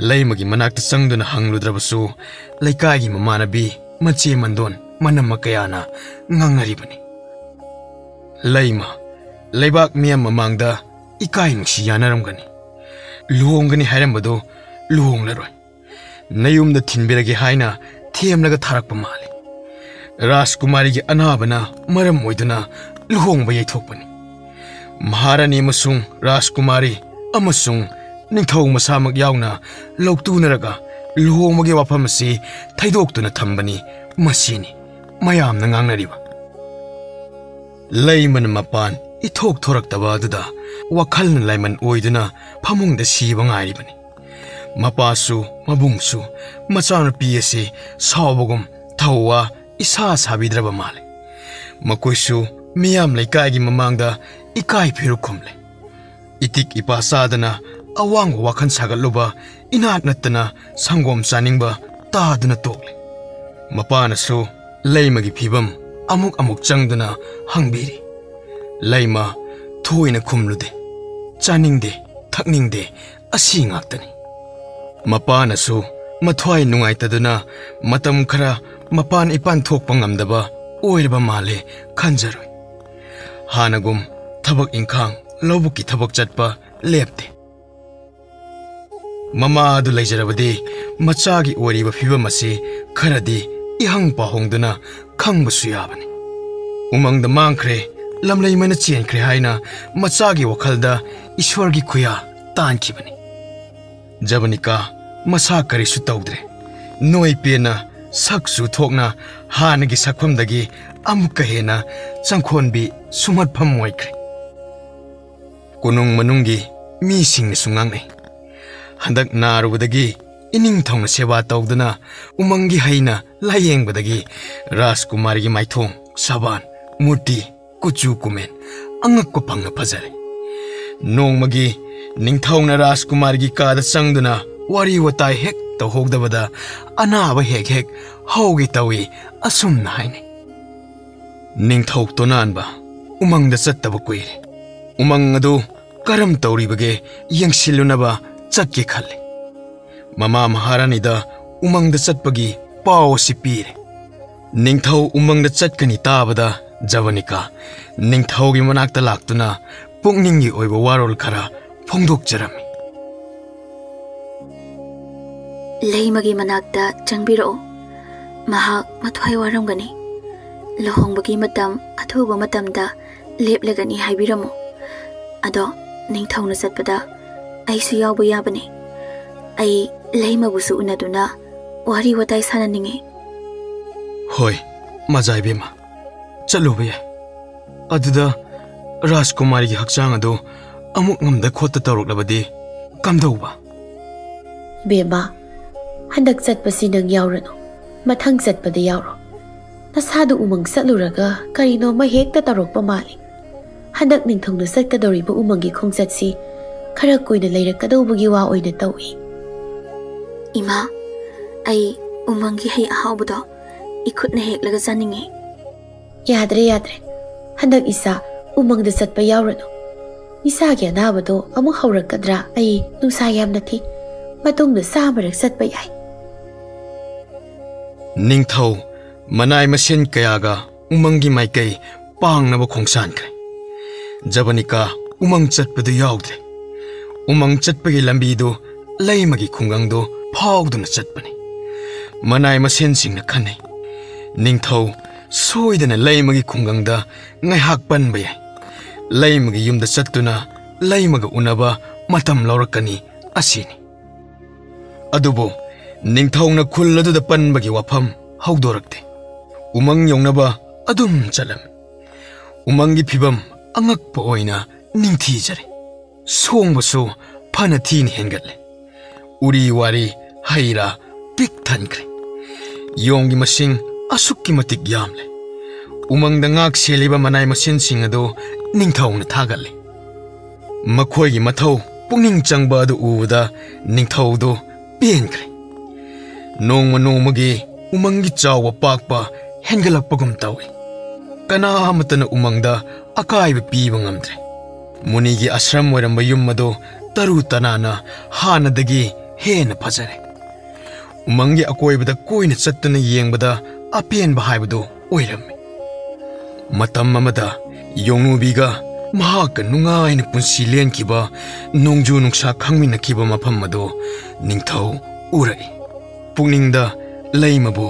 ꯂꯩꯃꯒꯤ ꯃꯅꯥꯛꯇ ꯆꯪꯗꯨꯅ ꯍꯪꯂꯨꯗ꯭ꯔꯕꯁꯨ ꯂꯩꯀꯥꯏꯒꯤ ꯃꯃꯥꯟꯅꯕꯤ, ꯃꯆꯦ ꯃꯟꯗꯣꯟ, ꯃꯅꯝꯃ ꯀꯌꯥꯅ ꯉꯥꯡꯅꯔꯤꯕꯅꯤ꯫ ꯂꯩꯃ, ꯂꯩꯕꯥꯛ ꯃꯤꯌꯥꯝ ꯃꯃꯥꯡꯗ ꯏꯀꯥꯏ ꯅꯨꯡꯁꯤ ꯌꯥꯅꯔꯝꯒꯅꯤ꯫ ꯂꯨꯍꯣꯡꯒꯅꯤ ꯍꯥꯏꯔꯝꯕꯗꯨ ꯂꯨꯍꯣꯡꯂꯔꯣꯏ꯫ ꯅꯌꯨꯝꯗ ꯊꯤꯟꯕꯤꯔꯒꯦ ꯍꯥꯏꯅ ꯊꯦꯝꯂꯒ ꯊꯥꯔꯛꯄ ꯃꯥꯜꯂꯤ꯫ ꯔꯥꯖꯀꯨꯃꯥꯔꯤꯒꯤ ꯑꯅꯥꯕꯅ ꯃꯔꯝ ꯑꯣꯏꯗꯨꯅ ꯂꯨꯍꯣꯡꯕ ꯌꯩꯊꯣꯛꯄꯅꯤ꯫ ꯃꯍꯥꯔꯥꯅꯤ ꯑꯃꯁꯨꯡ ꯔꯥꯖꯀꯨꯃꯥꯔꯤ ꯑꯃꯁꯨꯡ ꯅꯤꯡꯊꯧ ꯃꯁꯥꯃꯛ ꯌꯥꯎꯅ ꯂꯧꯇꯨꯅꯔꯒ ꯂꯨꯍꯣꯡꯕꯒꯤ ꯋꯥꯐꯝ ꯑꯁꯤ ꯊꯩꯗꯣꯛꯇꯨꯅ ꯊꯝꯕꯅꯤ꯫ ꯃꯁꯤꯅꯤ ꯃꯌꯥꯝꯅ ꯉꯥꯡꯅꯔꯤꯕ꯫ ꯂꯩꯃꯅ ꯃꯄꯥꯟ ꯏꯊꯣꯛ ꯊꯣꯔꯛꯇꯕ ꯑꯗꯨꯗ ꯋꯥꯈꯜꯅ ꯂꯥꯏꯃꯟ ꯑꯣꯏꯗꯨꯅ ꯐꯃꯨꯡꯗ ꯁꯤꯕ ꯉꯥꯏꯔꯤꯕꯅꯤ꯫ ꯃꯄꯥꯁꯨ ꯃꯕꯨꯡꯁꯨ ꯃꯆꯥꯅꯨꯄꯤ ꯑꯁꯤ ꯁꯥꯎꯕꯒꯨꯝ ꯊꯧꯋꯥ ꯏꯁꯥ ꯁꯥꯕꯤꯗ꯭ꯔꯕ ꯃꯥꯜꯂꯦ꯫ ꯃꯈꯣꯏꯁꯨ ꯃꯤꯌꯥꯝ ꯂꯩꯀꯥꯏꯒꯤ ꯃꯃꯥꯡꯗ ꯏꯀꯥꯏ ꯐꯤꯔꯨꯛ ꯈꯨꯝꯂꯦ꯫ ꯏꯇꯤꯛ ꯏꯄꯥ ꯆꯥꯗꯅ ꯑꯋꯥꯡꯕ ꯋꯥꯈꯜ ꯁꯥꯒꯠꯂꯨꯕ ꯏꯅꯥꯠ ꯅꯠꯇꯅ ꯁꯪꯒꯣꯝ ꯆꯥꯅꯤꯡꯕ ꯇꯥꯗꯨꯅ ꯇꯣꯛꯂꯦ꯫ ꯃꯄꯥꯅꯁꯨ ꯂꯩꯃꯒꯤ ꯐꯤꯕꯝ ꯑꯃꯨꯛ ꯑꯃꯨꯛ ꯆꯪꯗꯨꯅ ꯍꯪꯕꯤꯔꯤ꯫ ꯂꯩꯃ ꯊꯣꯏꯅ ꯈꯨꯝꯂꯨꯗꯦ꯫ ꯆꯥꯅꯤꯡꯗꯦ, ꯊꯛꯅꯤꯡꯗꯦ, ꯑꯁꯤ ꯉꯥꯛꯇꯅꯤ꯫ ꯃꯄꯥꯅꯁꯨ ꯃꯊ꯭ꯋꯥꯏ ꯅꯨꯡꯉꯥꯏꯇꯗꯨꯅ ꯃꯇꯝ ꯈꯔ ꯃꯄꯥꯟ ꯏꯄꯥꯟ ꯊꯣꯛꯄ ꯉꯝꯗꯕ ꯑꯣꯏꯔꯕ ꯃꯥꯜꯂꯦ ꯈꯟꯖꯔꯨꯏ꯫ ꯍꯥꯟꯅꯒꯨꯝ ꯊꯕꯛ ꯏꯪꯈꯥꯡ, ꯂꯧꯕꯨꯛꯀꯤ ꯊꯕꯛ ꯆꯠꯄ ꯂꯦꯞꯇꯦ꯫ ꯃꯃꯥ ꯑꯗꯨ ꯂꯩꯖꯔꯕꯗꯤ ꯃꯆꯥꯒꯤ ꯑꯣꯏꯔꯤꯕ ꯐꯤꯕꯝ ꯑꯁꯤ ꯈꯔꯗꯤ ꯏꯍꯪ ꯄꯥꯍꯣꯡꯗꯨꯅ ꯈꯪꯕꯁꯨ ꯌꯥꯕꯅꯤ꯫ ꯎꯃꯪꯗ ꯃꯥꯡꯈ꯭ꯔꯦ, ꯂꯝꯂꯩꯃꯅ ꯆꯦꯟꯈ꯭ꯔꯦ ꯍꯥꯏꯅ ꯃꯆꯥꯒꯤ ꯋꯥꯈꯜꯗ ꯏꯁꯣꯔꯒꯤ ꯈꯨꯌꯥ ꯇꯥꯟꯈꯤꯕꯅꯤ꯫ ꯖꯕꯅꯤꯀꯥ ꯃꯁꯥ ꯀꯔꯤꯁꯨ ꯇꯧꯗ꯭ꯔꯦ꯫ ꯅꯣꯏ ꯄꯦꯟꯅ ꯁꯛꯁꯨ ꯊꯣꯛꯅ ꯍꯥꯟꯅꯒꯤ ꯁꯛꯐꯝꯗꯒꯤ ꯑꯃꯨꯛꯀ ꯍꯦꯟꯅ ꯆꯪꯈꯣꯟꯕꯤ ꯁꯨꯝꯍꯠꯐꯝ ꯑꯣꯏꯈ꯭ꯔꯦ꯫ ꯀꯣꯅꯨꯡ ꯃꯅꯨꯡꯒꯤ ꯃꯤꯁꯤꯡꯅꯁꯨ ꯉꯥꯡꯅꯩ꯫ ꯍꯟꯗꯛ ꯅꯥꯔꯨꯕꯗꯒꯤ ꯏꯅꯤꯡꯊꯧꯅ ꯁꯦꯕꯥ ꯇꯧꯗꯨꯅ ꯎꯃꯪꯒꯤ ꯍꯩꯅ ꯂꯥꯌꯦꯡꯕꯗꯒꯤ ꯔꯥꯖꯀꯨꯃꯥꯔꯤꯒꯤ ꯃꯥꯏꯊꯣꯡ, ꯁꯕꯥꯟ, ꯃꯨꯔꯇꯤ, ꯀꯨꯆꯨ ꯀꯨꯃꯦꯟ ꯑꯉꯛꯄ ꯐꯪꯅ ꯐꯖꯔꯦ꯫ ꯅꯣꯡꯃꯒꯤ ꯅꯤꯡꯊꯧꯅ ꯔꯥꯖꯀꯨꯃꯥꯔꯤꯒꯤ ꯀꯥꯗ ꯆꯪꯗꯨꯅ ꯋꯥꯔꯤ ꯋꯥꯇꯥꯏ ꯍꯦꯛ ꯇꯧꯍꯧꯗꯕꯗ ꯑꯅꯥꯕ ꯍꯦꯛ ꯍꯦꯛ ꯍꯧꯒꯦ ꯇꯧꯏ ꯑꯁꯨꯝꯅ ꯍꯥꯏꯅꯩ꯫ ꯅꯤꯡꯊꯧ ꯇꯣꯅꯥꯟꯕ ꯎꯃꯪꯗ ꯆꯠꯇꯕ ꯀꯨꯏꯔꯦ꯫ ꯎꯃꯪ ꯑꯗꯨ ꯀꯔꯝ ꯇꯧꯔꯤꯕꯒꯦ ꯌꯦꯡꯁꯤꯜꯂꯨꯅꯕ ꯆꯠꯀꯦ ꯈꯜꯂꯤ꯫ ꯃꯃꯥ ꯃꯍꯥꯔꯥꯅꯤꯗ ꯎꯃꯪꯗ ꯆꯠꯄꯒꯤ ꯄꯥꯎ ꯑꯁꯤ ꯄꯤꯔꯦ꯫ ꯅꯤꯡꯊꯧ ꯎꯃꯪꯗ ꯆꯠꯀꯅꯤ ꯇꯥꯕꯗ ꯖꯕꯅꯤꯀꯥ ꯅꯤꯡꯊꯧꯒꯤ ꯃꯅꯥꯛꯇ ꯂꯥꯛꯇꯨꯅ ꯄꯨꯛꯅꯤꯡꯒꯤ ꯑꯣꯏꯕ ꯋꯥꯔꯣꯜ ꯈꯔ ꯐꯣꯡꯗꯣꯛꯆꯔꯝꯃꯤ꯫ ꯂꯩꯃꯒꯤ ꯃꯅꯥꯛꯇ ꯆꯪꯕꯤꯔꯛꯎ꯫ ꯃꯍꯥꯛ ꯃꯊ꯭ꯋꯥꯏ ꯋꯥꯔꯝꯒꯅꯤ꯫ ꯂꯨꯍꯣꯡꯕꯒꯤ ꯃꯇꯝ ꯑꯊꯨꯕ ꯃꯇꯝꯗ ꯂꯦꯞꯂꯒꯅꯤ ꯍꯥꯏꯕꯤꯔꯝꯃꯨ꯫ ꯑꯗꯣ ꯅꯤꯡꯊꯧꯅ ꯆꯠꯄꯗ ꯑꯩꯁꯨ ꯌꯥꯎꯕ ꯌꯥꯕꯅꯤ꯫ ꯑꯩ ꯂꯩꯃꯕꯨꯁꯨ ꯎꯅꯗꯨꯅ ꯋꯥꯔꯤ ꯋꯥꯇꯥꯏ ꯁꯥꯟꯅꯅꯤꯡꯉꯤ꯫ ꯍꯣꯏ, ꯃꯖꯥꯏꯕꯦꯝꯃ, ꯆꯠꯂꯨꯕ ꯌꯥꯏ꯫ ꯑꯗꯨꯗ ꯔꯥꯖꯀꯨꯃꯥꯔꯤꯒꯤ ꯍꯛꯆꯥꯡ ꯑꯗꯨ ꯑꯃꯨꯛ ꯉꯝꯗ ꯈꯣꯠꯇ ꯇꯧꯔꯛꯂꯕꯗꯤ ꯀꯝꯗꯧꯕ? ꯕꯦꯝꯃ, ꯍꯟꯗꯛ ꯆꯠꯄꯁꯤ ꯅꯪ ꯌꯥꯎꯔꯅꯨ, ꯃꯊꯪ ꯆꯠꯄꯗ ꯌꯥꯎꯔꯣ꯫ ꯅꯁꯥꯗꯨ ꯎꯃꯪ ꯆꯠꯂꯨꯔꯒ ꯀꯔꯤꯅꯣꯃ ꯍꯦꯛꯇ ꯇꯧꯔꯛꯄ ꯃꯥꯜꯂꯤ꯫ ꯍꯟꯗꯛ ꯅꯤꯡꯊꯧꯅ ꯆꯠꯀꯗꯧꯔꯤꯕ ꯎꯃꯪꯒꯤ ꯈꯣꯡꯆꯠꯁꯤ ꯈꯔ ꯀꯨꯏꯅ ꯂꯩꯔꯛꯀꯗꯧꯕꯒꯤ ꯋꯥ ꯑꯣꯏꯅ ꯇꯧꯏ꯫ ꯏꯃꯥ, ꯑꯩ ꯎꯃꯪꯒꯤ ꯍꯩ ꯑꯍꯥꯎꯕꯗꯣ ꯏꯈꯨꯠꯅ ꯍꯦꯛꯂꯒ ꯆꯥꯅꯤꯡꯉꯤ꯫ "ꯌꯥꯗ꯭ꯔꯦ, ꯌꯥꯗ꯭ꯔꯦ꯫ ꯍꯟꯗꯛ ꯏꯁꯥ ꯎꯃꯪꯗ ꯆꯠꯄ ꯌꯥꯎꯔꯅꯨ꯫ ꯏꯁꯥꯒꯤ ꯑꯅꯥꯕꯗꯣ ꯑꯃꯨꯛ ꯍꯧꯔꯛꯀꯗ꯭ꯔꯥ? ꯑꯩ ꯅꯨꯡꯁꯥ ꯌꯥꯝꯅ ꯊꯤ꯫ ꯃꯇꯨꯡꯗ ꯆꯥꯝꯃꯔꯛ ꯆꯠꯄ ꯌꯥꯏ꯫" ꯅꯤꯡꯊꯧ ꯃꯅꯥꯏ ꯃꯁꯤꯟ ꯀꯌꯥꯒ ꯎꯃꯪꯒꯤ ꯃꯥꯏꯀꯩ ꯄꯥꯡꯅꯕ ꯈꯣꯡꯁꯥꯟꯈ꯭ꯔꯦ꯫ ꯖꯕꯅꯤꯀꯥ ꯎꯃꯪ ꯆꯠꯄꯗꯨ ꯌꯥꯎꯗ꯭ꯔꯦ꯫ ꯎꯃꯪ ꯆꯠꯄꯒꯤ ꯂꯝꯕꯤꯗꯨ ꯂꯩꯃꯒꯤ ꯈꯨꯡꯒꯪꯗꯨ ꯐꯥꯎꯗꯨꯅ ꯆꯠꯄꯅꯤ꯫ ꯃꯅꯥꯏ ꯃꯁꯤꯟꯁꯤꯡꯅ ꯈꯟꯅꯩ, "ꯅꯤꯡꯊꯧ ꯁꯣꯏꯗꯅ ꯂꯩꯃꯒꯤ ꯈꯨꯡꯒꯪꯗ ꯉꯥꯏꯍꯥꯛ ꯄꯟꯕ ꯌꯥꯏ꯫ ꯂꯩꯃꯒꯤ ꯌꯨꯝꯗ ꯆꯠꯇꯨꯅ ꯂꯩꯃꯒ ꯎꯅꯕ ꯃꯇꯝ ꯂꯧꯔꯛꯀꯅꯤ ꯑꯁꯤꯅꯤ꯫" ꯑꯗꯨꯕꯨ ꯅꯤꯡꯊꯧꯅ ꯈꯨꯜ ꯑꯗꯨꯗ ꯄꯟꯕꯒꯤ ꯋꯥꯐꯝ ꯍꯧꯗꯣꯔꯛꯇꯦ꯫ ꯎꯃꯪ ꯌꯧꯅꯕ ꯑꯗꯨꯝ ꯆꯠꯂꯝꯃꯤ꯫ ꯎꯃꯪꯒꯤ ꯐꯤꯕꯝ ꯑꯉꯛꯄ ꯑꯣꯏꯅ ꯅꯤꯡꯊꯤꯖꯔꯦ꯫ ꯁꯣꯡꯕꯁꯨ ꯐꯅ ꯊꯤꯅ ꯍꯦꯟꯒꯠꯂꯦ꯫ ꯎꯔꯤ ꯋꯥꯔꯤ, ꯍꯩ ꯔꯥ ꯄꯤꯛ ꯊꯟꯈ꯭ꯔꯦ꯫ ꯌꯣꯡꯒꯤ ꯃꯁꯤꯡ ꯑꯁꯨꯛꯀꯤ ꯃꯇꯤꯛ ꯌꯥꯝꯂꯦ꯫ ꯎꯃꯪꯗ ꯉꯥꯛ ꯁꯦꯜꯂꯤꯕ ꯃꯅꯥꯏ ꯃꯁꯤꯟꯁꯤꯡ ꯑꯗꯨ ꯅꯤꯡꯊꯧꯅ ꯊꯥꯒꯠꯂꯤ꯫ ꯃꯈꯣꯏꯒꯤ ꯃꯊꯧ ꯄꯨꯛꯅꯤꯡ ꯆꯪꯕ ꯑꯗꯨ ꯎꯕꯗ ꯅꯤꯡꯊꯧꯗꯨ ꯄꯦꯟꯈ꯭ꯔꯦ꯫ ꯅꯣꯡꯃ ꯅꯣꯡꯃꯒꯤ ꯎꯃꯪꯒꯤ ꯆꯥꯎꯕ ꯄꯥꯛꯄ ꯍꯦꯟꯒꯠꯂꯛꯄꯒꯨꯝ ꯇꯧꯏ꯫ ꯀꯅꯥ ꯑꯃꯠꯇꯅ ꯎꯃꯪꯗ ꯑꯀꯥꯏꯕ ꯄꯤꯕ ꯉꯝꯗ꯭ꯔꯦ꯫ ꯃꯨꯅꯤꯒꯤ ꯑꯥꯁ꯭ꯔꯝ ꯑꯣꯏꯔꯝꯕ ꯌꯨꯝ ꯑꯗꯨ ꯇꯔꯨ ꯇꯅꯥꯟꯅ ꯍꯥꯟꯅꯗꯒꯤ ꯍꯦꯟꯅ ꯐꯖꯔꯦ꯫ ꯎꯃꯪꯒꯤ ꯑꯀꯣꯏꯕꯗ ꯀꯣꯏꯅ ꯆꯠꯇꯨꯅ ꯌꯦꯡꯕꯗ ꯑꯄꯦꯟꯕ ꯍꯥꯏꯕꯗꯨ ꯑꯣꯏꯔꯝꯃꯤ꯫ ꯃꯇꯝ ꯑꯃꯗ ꯌꯣꯡꯅꯨꯕꯤꯒ ꯃꯍꯥꯛꯀ ꯅꯨꯡꯉꯥꯏꯅ ꯄꯨꯟꯁꯤ ꯂꯦꯟꯈꯤꯕ, ꯅꯣꯡꯖꯨ ꯅꯨꯡꯁꯥ ꯈꯪꯃꯤꯟꯅꯈꯤꯕ ꯃꯐꯝ ꯑꯗꯨ ꯅꯤꯡꯊꯧ ꯎꯔꯛꯏ꯫ ꯄꯨꯛꯅꯤꯡꯗ ꯂꯩꯃꯕꯨ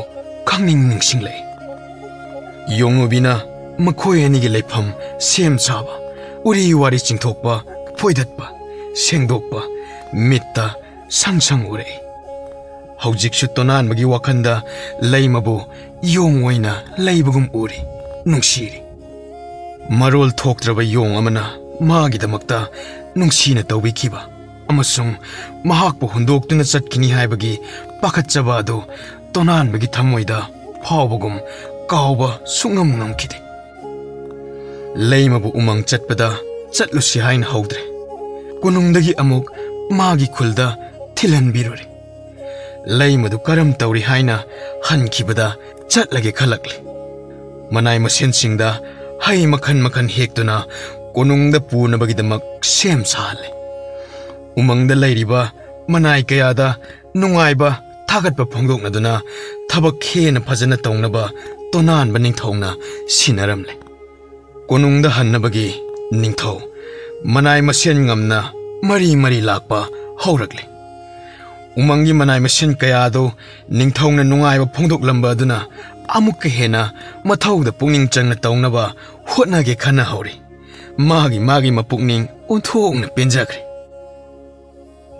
ꯈꯪꯅꯤꯡ ꯅꯤꯡꯁꯤꯡꯂꯛꯏ꯫ ꯌꯣꯡꯅꯨꯕꯤꯅ ꯃꯈꯣꯏ ꯑꯅꯤꯒꯤ ꯂꯩꯐꯝ ꯁꯦꯝ ꯁꯥꯕ, ꯎꯔꯤ ꯋꯥꯔꯤ ꯆꯤꯡꯊꯣꯛꯄ, ꯐꯣꯏꯗꯠꯄ, ꯁꯦꯡꯗꯣꯛꯄ, ꯃꯤꯠꯇ ꯁꯪ ꯁꯪ ꯎꯔꯛꯏ꯫ ꯍꯧꯖꯤꯛꯁꯨ ꯇꯣꯅꯥꯟꯕꯒꯤ ꯋꯥꯈꯜꯗ ꯂꯩꯃꯕꯨ ꯌꯣꯡ ꯑꯣꯏꯅ ꯂꯩꯕꯒꯨꯝ ꯎꯔꯤ, ꯅꯨꯡꯁꯤꯔꯤ꯫ ꯃꯔꯣꯜ ꯊꯣꯛꯇ꯭ꯔꯕ ꯌꯣꯡ ꯑꯃꯅ ꯃꯥꯒꯤꯗꯃꯛꯇ ꯅꯨꯡꯁꯤꯅ ꯇꯧꯕꯤꯈꯤꯕ ꯑꯃꯁꯨꯡ ꯃꯍꯥꯛꯄꯨ ꯍꯨꯟꯗꯣꯛꯇꯨꯅ ꯆꯠꯈꯤꯅꯤ ꯍꯥꯏꯕꯒꯤ ꯄꯥꯈꯠꯆꯕ ꯑꯗꯨ ꯇꯣꯅꯥꯟꯕꯒꯤ ꯊꯃꯣꯏꯗ ꯐꯥꯎꯕꯒꯨꯝ ꯀꯥꯎꯕ ꯁꯨꯡꯉꯝ ꯉꯝꯈꯤꯗꯦ꯫ ꯂꯩꯃꯕꯨ ꯎꯃꯪ ꯆꯠꯄꯗ ꯆꯠꯂꯨꯁꯤ ꯍꯥꯏꯅ ꯍꯧꯗ꯭ꯔꯦ꯫ ꯀꯣꯅꯨꯡꯗꯒꯤ ꯑꯃꯨꯛ ꯃꯥꯒꯤ ꯈꯨꯜꯗ ꯊꯤꯜꯍꯟꯕꯤꯔꯨꯔꯦ꯫ ꯂꯩꯃꯗꯨ ꯀꯔꯝ ꯇꯧꯔꯤ ꯍꯥꯏꯅ ꯍꯟꯈꯤꯕꯗ ꯆꯠꯂꯒꯦ ꯈꯜꯂꯛꯂꯦ꯫ ꯃꯅꯥꯏ ꯃꯁꯤꯟꯁꯤꯡꯗ ꯍꯩ ꯃꯈꯜ ꯃꯈꯜ ꯍꯦꯛꯇꯨꯅ ꯀꯣꯅꯨꯡꯗ ꯄꯨꯅꯕꯒꯤꯗꯃꯛ ꯁꯦꯝ ꯁꯥꯍꯜꯂꯦ꯫ ꯎꯃꯪꯗ ꯂꯩꯔꯤꯕ ꯃꯅꯥꯏ ꯀꯌꯥꯗ ꯅꯨꯡꯉꯥꯏꯕ, ꯊꯥꯒꯠꯄ ꯐꯣꯡꯗꯣꯛꯅꯗꯨꯅ ꯊꯕꯛ ꯍꯦꯟꯅ ꯐꯖꯅ ꯇꯧꯅꯕ ꯇꯣꯅꯥꯟꯕ ꯅꯤꯡꯊꯧꯅ ꯁꯤꯟꯅꯔꯝꯂꯦ꯫ ꯀꯣꯅꯨꯡꯗ ꯍꯟꯅꯕꯒꯤ ꯅꯤꯡꯊꯧ ꯃꯅꯥꯏ ꯃꯁꯦꯟ ꯉꯝꯅ ꯃꯔꯤ ꯃꯔꯤ ꯂꯥꯛꯄ ꯍꯧꯔꯛꯂꯦ꯫ ꯎꯃꯪꯒꯤ ꯃꯅꯥꯏ ꯃꯁꯦꯟ ꯀꯌꯥ ꯑꯗꯨ ꯅꯤꯡꯊꯧꯅ ꯅꯨꯡꯉꯥꯏꯕ ꯐꯣꯡꯗꯣꯛꯂꯝꯕ ꯑꯗꯨꯅ ꯑꯃꯨꯛꯀ ꯍꯦꯟꯅ ꯃꯊꯧꯗ ꯄꯨꯛꯅꯤꯡ ꯆꯪꯅ ꯇꯧꯅꯕ ꯍꯣꯠꯅꯒꯦ ꯈꯟꯅꯍꯧꯔꯦ꯫ ꯃꯥꯒꯤ ꯃꯥꯒꯤ ꯃꯄꯨꯛꯅꯤꯡ ꯑꯣꯟꯊꯣꯛꯅ ꯄꯦꯟꯖꯈ꯭ꯔꯦ꯫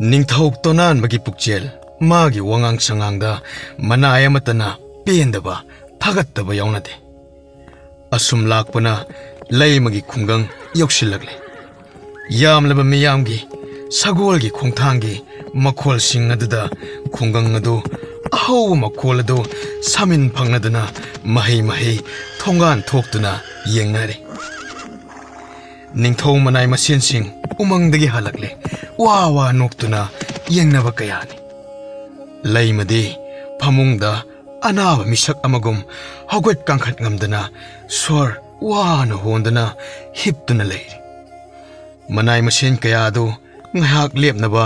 ꯅꯤꯡꯊꯧ ꯇꯣꯅꯥꯟꯕꯒꯤ ꯄꯨꯛꯆꯦꯜ ꯃꯥꯒꯤ ꯋꯥꯉꯥꯡ ꯁꯉꯥꯡꯗ ꯃꯅꯥꯏ ꯑꯃꯠꯇꯅ ꯄꯦꯟꯗꯕ, ꯊꯥꯒꯠꯇꯕ ꯌꯥꯎꯅꯗꯦ꯫ ꯑꯁꯨꯝ ꯂꯥꯛꯄꯅ ꯂꯩꯃꯒꯤ ꯈꯨꯡꯒꯪ ꯌꯧꯁꯤꯜꯂꯛꯂꯦ꯫ ꯌꯥꯝꯂꯕ ꯃꯤꯌꯥꯝꯒꯤ ꯁꯒꯣꯜꯒꯤ ꯈꯣꯡꯊꯥꯡꯒꯤ ꯃꯈꯣꯜꯁꯤꯡ ꯑꯗꯨꯗ ꯈꯨꯡꯒꯪ ꯑꯗꯨ ꯑꯍꯧꯕ ꯃꯈꯣꯜ ꯑꯗꯨ ꯁꯥꯃꯤꯟ ꯐꯪꯅꯗꯨꯅ ꯃꯍꯩ ꯃꯍꯩ ꯊꯣꯡꯒꯥꯟ ꯊꯣꯛꯇꯨꯅ ꯌꯦꯡꯅꯔꯦ꯫ ꯅꯤꯡꯊꯧ ꯃꯅꯥꯏ ꯃꯁꯦꯟꯁꯤꯡ ꯎꯃꯪꯗꯒꯤ ꯍꯜꯂꯛꯂꯦ꯫ ꯋꯥ ꯋꯥ ꯅꯣꯛꯇꯨꯅ ꯌꯦꯡꯅꯕ ꯀꯌꯥꯅꯤ꯫ ꯂꯩꯃꯗꯤ ꯐꯃꯨꯡꯗ ꯑꯅꯥꯕ ꯃꯤꯁꯛ ꯑꯃꯒꯨꯝ ꯍꯧꯒꯠ ꯀꯥꯡꯈꯠ ꯉꯝꯗꯅ ꯁꯣꯔ ꯋꯥꯅ ꯍꯣꯟꯗꯨꯅ ꯍꯤꯞꯇꯨꯅ ꯂꯩꯔꯤ꯫ ꯃꯅꯥꯏ ꯃꯁꯦꯟ ꯀꯌꯥ ꯑꯗꯨ ꯉꯥꯏꯍꯥꯛ ꯂꯦꯞꯅꯕ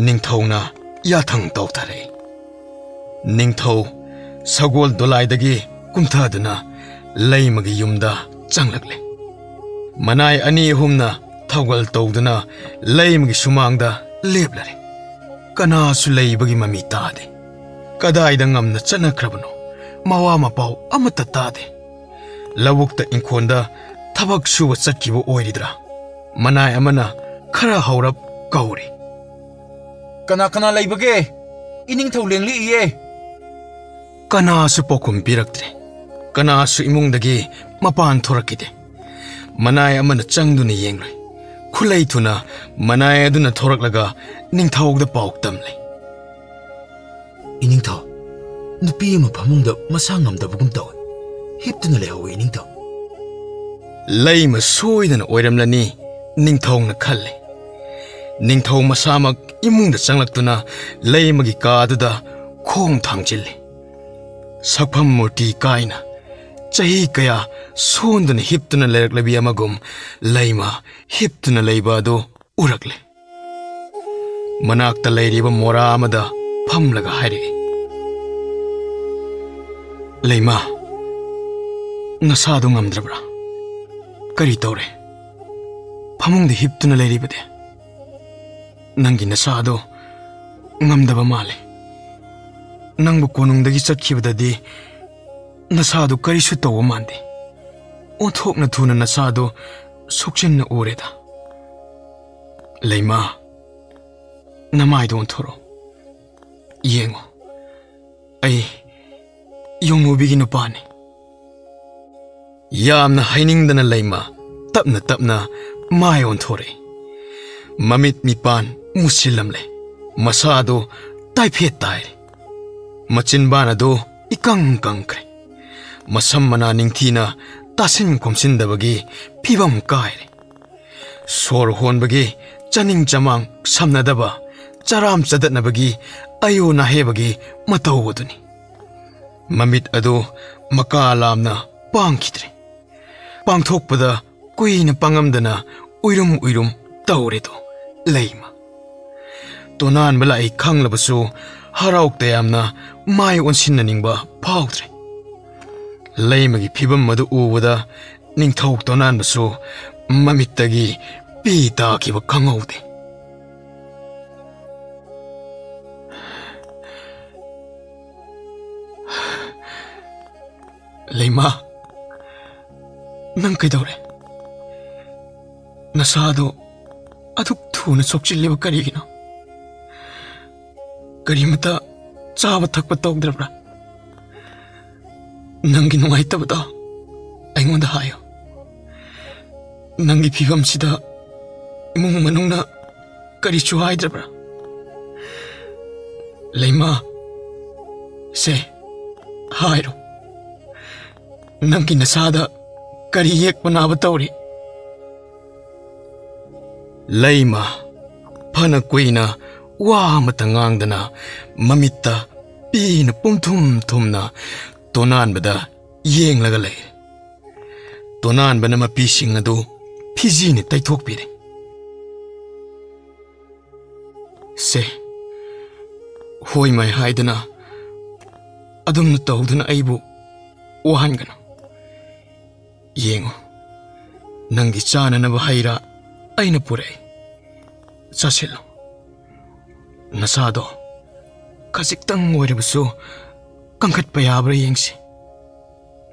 ꯅꯤꯡꯊꯧꯅ ꯌꯥꯊꯪ ꯇꯧꯊꯔꯛꯏ꯫ ꯅꯤꯡꯊꯧ ꯁꯒꯣꯜ ꯗꯣꯂꯥꯏꯗꯒꯤ ꯀꯨꯝꯊꯗꯨꯅ ꯂꯩꯃꯒꯤ ꯌꯨꯝꯗ ꯆꯪꯂꯛꯂꯦ꯫ ꯃꯅꯥꯏ ꯑꯅꯤ ꯑꯍꯨꯝꯅ ꯊꯧꯒꯜ ꯇꯧꯗꯨꯅ ꯂꯩꯃꯒꯤ ꯁꯨꯃꯥꯡꯗ ꯂꯦꯞꯂꯔꯦ꯫ ꯀꯅꯥꯁꯨ ꯂꯩꯕꯒꯤ ꯃꯃꯤ ꯇꯥꯗꯦ꯫ ꯀꯗꯥꯏꯗ ꯉꯝꯅ ꯆꯠꯅꯈ꯭ꯔꯕꯅꯣ? ꯃꯋꯥ ꯃꯄꯥꯎ ꯑꯃꯠꯇ ꯇꯥꯗꯦ꯫ ꯂꯧꯕꯨꯛꯇ ꯏꯪꯈꯣꯜꯗ ꯊꯕꯛ ꯁꯨꯕ ꯆꯠꯈꯤꯕ ꯑꯣꯏꯔꯤꯗ꯭ꯔꯥ? ꯃꯅꯥꯏ ꯑꯃꯅ ꯈꯔ ꯍꯧꯔꯞ ꯀꯧꯔꯦ꯫ "ꯀꯅꯥ ꯀꯅꯥ ꯂꯩꯕꯒꯦ? ꯏꯅꯤꯡꯊꯧ ꯂꯦꯡꯂꯛꯏꯌꯦ!" ꯀꯅꯥꯁꯨ ꯄꯥꯎꯈꯨꯝ ꯄꯤꯔꯛꯇ꯭ꯔꯦ꯫ ꯀꯅꯥꯁꯨ ꯏꯃꯨꯡꯗꯒꯤ ꯃꯄꯥꯟ ꯊꯣꯔꯛꯈꯤꯗꯦ꯫ ꯃꯅꯥꯏ ꯑꯃꯅ ꯆꯪꯗꯨꯅ ꯌꯦꯡꯂꯨꯏ꯫ ꯈꯨꯠꯂꯩ ꯊꯨꯅ ꯃꯅꯥꯏ ꯑꯗꯨꯅ ꯊꯣꯔꯛꯂꯒ ꯅꯤꯡꯊꯧꯗ ꯄꯥꯎ ꯇꯝꯂꯦ꯫ "ꯏꯅꯤꯡꯊꯧ, ꯅꯨꯄꯤ ꯑꯃ ꯐꯃꯨꯡꯗ ꯃꯁꯥ ꯉꯝꯗꯕꯒꯨꯝ ꯇꯧꯏ꯫ ꯍꯤꯞꯇꯨꯅ ꯂꯩꯍꯧꯏ, ꯏꯅꯤꯡꯊꯧ꯫" ꯂꯩꯃ ꯁꯣꯏꯗꯅ ꯑꯣꯏꯔꯝꯂꯅꯤ, ꯅꯤꯡꯊꯧꯅ ꯈꯜꯂꯦ꯫ ꯅꯤꯡꯊꯧ ꯃꯁꯥꯃꯛ ꯏꯃꯨꯡꯗ ꯆꯪꯂꯛꯇꯨꯅ ꯂꯩꯃꯒꯤ ꯀꯥ ꯑꯗꯨꯗ ꯈꯣꯡ ꯊꯥꯡꯖꯤꯜꯂꯦ꯫ ꯁꯛꯐꯝ ꯃꯨꯔꯇꯤ ꯀꯥꯏꯅ ꯆꯍꯤ ꯀꯌꯥ ꯁꯣꯟꯗꯨꯅ ꯍꯤꯞꯇꯨꯅ ꯂꯩꯔꯛꯂꯕꯤ ꯑꯃꯒꯨꯝ ꯂꯩꯃ ꯍꯤꯞꯇꯨꯅ ꯂꯩꯕ ꯑꯗꯨ ꯎꯔꯛꯂꯦ꯫ ꯃꯅꯥꯛꯇ ꯂꯩꯔꯤꯕ ꯃꯣꯔꯥ ꯑꯃꯗ ꯐꯝꯂꯒ ꯍꯥꯏꯔꯛꯏ, "ꯂꯩꯃ, ꯅꯁꯥꯗꯨ ꯉꯝꯗ꯭ꯔꯕ꯭ꯔꯥ? ꯀꯔꯤ ꯇꯧꯔꯦ? ꯐꯃꯨꯡꯗ ꯍꯤꯞꯇꯨꯅ ꯂꯩꯔꯤꯕꯗꯤ? ꯅꯪꯒꯤ ꯅꯁꯥꯗꯨ ꯉꯝꯗꯕ ꯃꯥꯜꯂꯦ꯫ ꯅꯪꯕꯨ ꯀꯣꯅꯨꯡꯗꯒꯤ ꯆꯠꯈꯤꯕꯗꯗꯤ ꯅꯁꯥꯗꯨ ꯀꯔꯤꯁꯨ ꯇꯧꯕ ꯃꯥꯟꯗꯦ꯫ ꯑꯣꯟꯊꯣꯛꯅ ꯊꯨꯅ ꯅꯁꯥꯗꯨ ꯁꯣꯛꯆꯤꯟꯅ ꯎꯔꯦꯗ꯫ ꯂꯩꯃ, ꯅꯃꯥꯏꯗꯣ ꯑꯣꯟꯊꯣꯔꯛꯑꯣ꯫ ꯌꯦꯡꯉꯣ, ꯑꯩ ꯌꯣꯡꯉꯨꯕꯤꯒꯤ ꯅꯨꯄꯥꯅꯤ꯫" ꯌꯥꯝꯅ ꯍꯥꯏꯅꯤꯡꯗꯅ ꯂꯩꯃ ꯇꯞꯅ ꯇꯞꯅ ꯃꯥꯏ ꯑꯣꯟꯊꯣꯔꯛꯏ꯫ ꯃꯃꯤꯠ ꯃꯤꯄꯥꯟ ꯃꯨꯁꯤꯜꯂꯝꯂꯦ꯫ ꯃꯁꯥꯗꯨ ꯇꯥꯏꯐꯦꯠ ꯇꯥꯏꯔꯦ꯫ ꯃꯆꯤꯟꯕꯥꯟ ꯑꯗꯨ ꯏꯀꯪ ꯀꯪꯈ꯭ꯔꯦ꯫ ꯃꯁꯝ ꯃꯅꯥ ꯅꯤꯡꯊꯤꯅ ꯇꯥꯁꯤꯟ ꯈꯣꯝꯁꯤꯟꯗꯕꯒꯤ ꯐꯤꯕꯝ ꯀꯥꯏꯔꯦ꯫ ꯁꯣꯔ ꯍꯣꯟꯕꯒꯤ ꯆꯥꯅꯤꯡ ꯆꯃꯥꯡ ꯁꯝꯅꯗꯕ, ꯆꯔꯥꯝ ꯆꯗꯠꯅꯕꯒꯤ ꯑꯌꯣꯟ ꯑꯍꯦꯕꯒꯤ ꯃꯇꯧ ꯑꯗꯨꯅꯤ꯫ ꯃꯃꯤꯠ ꯑꯗꯨ ꯃꯀꯥ ꯂꯥꯝꯅ ꯄꯥꯡꯈꯤꯗ꯭ꯔꯦ꯫ ꯄꯥꯡꯊꯣꯛꯄꯗ ꯀꯨꯏꯅ ꯄꯥꯡꯉꯝꯗꯅ ꯎꯏꯔꯨꯝ ꯎꯏꯔꯨꯝ ꯇꯧꯔꯦꯗꯣ ꯂꯩꯃ꯫ ꯇꯣꯅꯥꯟꯕ ꯂꯥꯛꯏ ꯈꯪꯂꯕꯁꯨ ꯍꯔꯥꯎ ꯇꯌꯥꯝꯅ ꯃꯥꯏ ꯑꯣꯟꯁꯤꯟꯅꯅꯤꯡꯕ ꯐꯥꯎꯗ꯭ꯔꯦ꯫ ꯂꯩꯃꯒꯤ ꯐꯤꯕꯝ ꯑꯗꯨ ꯎꯕꯗ ꯅꯤꯡꯊꯧ ꯇꯣꯅꯥꯟꯕꯁꯨ ꯃꯃꯤꯠꯇꯒꯤ ꯄꯤ ꯇꯥꯈꯤꯕ ꯈꯪꯍꯧꯗꯦ꯫ "ꯂꯩꯃ, ꯅꯪ ꯀꯩꯗꯧꯔꯦ? ꯅꯁꯥꯗꯣ ꯑꯗꯨꯛ ꯊꯨꯅ ꯁꯣꯛꯆꯤꯜꯂꯤꯕ ꯀꯔꯤꯒꯤꯅꯣ? ꯀꯔꯤꯃꯇ ꯆꯥꯕ ꯊꯛꯄ ꯇꯧꯗ꯭ꯔꯕ꯭ꯔꯥ? ꯅꯪꯒꯤ ꯅꯨꯡꯉꯥꯏꯇꯕꯗꯣ ꯑꯩꯉꯣꯟꯗ ꯍꯥꯏꯌꯨ꯫ ꯅꯪꯒꯤ ꯐꯤꯕꯝꯁꯤꯗ ꯏꯃꯨꯡ ꯃꯅꯨꯡꯅ ꯀꯔꯤꯁꯨ ꯍꯥꯏꯗ꯭ꯔꯕ꯭ꯔꯥ? ꯂꯩꯃ, ꯁꯦ, ꯍꯥꯏꯔꯣ꯫ ꯅꯪꯒꯤ ꯅꯁꯥꯗ ꯀꯔꯤ ꯌꯦꯛꯄ ꯅꯥꯕ ꯇꯧꯔꯤ?" ꯂꯩꯃ ꯐꯅ ꯀꯨꯏꯅ ꯋꯥ ꯑꯃꯇ ꯉꯥꯡꯗꯅ ꯃꯃꯤꯠꯇ ꯄꯤꯅ ꯄꯨꯝꯊꯨꯝ ꯊꯨꯝꯅ ꯇꯣꯅꯥꯟꯕꯗ ꯌꯦꯡꯂꯒ ꯂꯩꯔꯦ꯫ ꯇꯣꯅꯥꯟꯕꯅ ꯃꯄꯤꯁꯤꯡ ꯑꯗꯨ ꯐꯤꯖꯤꯅ ꯇꯩꯊꯣꯛꯄꯤꯔꯦ꯫ "ꯁꯦ, ꯍꯣꯏ ꯃꯥꯏ ꯍꯥꯏꯗꯅ ꯑꯗꯨꯝꯅ ꯇꯧꯗꯨꯅ ꯑꯩꯕꯨ ꯋꯥꯍꯟꯒꯅꯨ꯫ ꯌꯦꯡꯉꯨ, ꯅꯪꯒꯤ ꯆꯥꯅꯅꯕ ꯍꯩ ꯔꯥ ꯑꯩꯅ ꯄꯨꯔꯛꯏ꯫ ꯆꯥꯁꯤꯜꯂꯨ꯫ ꯅꯁꯥꯗꯣ ꯈꯖꯤꯛꯇꯪ ꯑꯣꯏꯔꯕꯁꯨ ꯀꯟꯈꯠꯄ ꯌꯥꯕ꯭ꯔꯥ ꯌꯦꯡꯁꯤ꯫"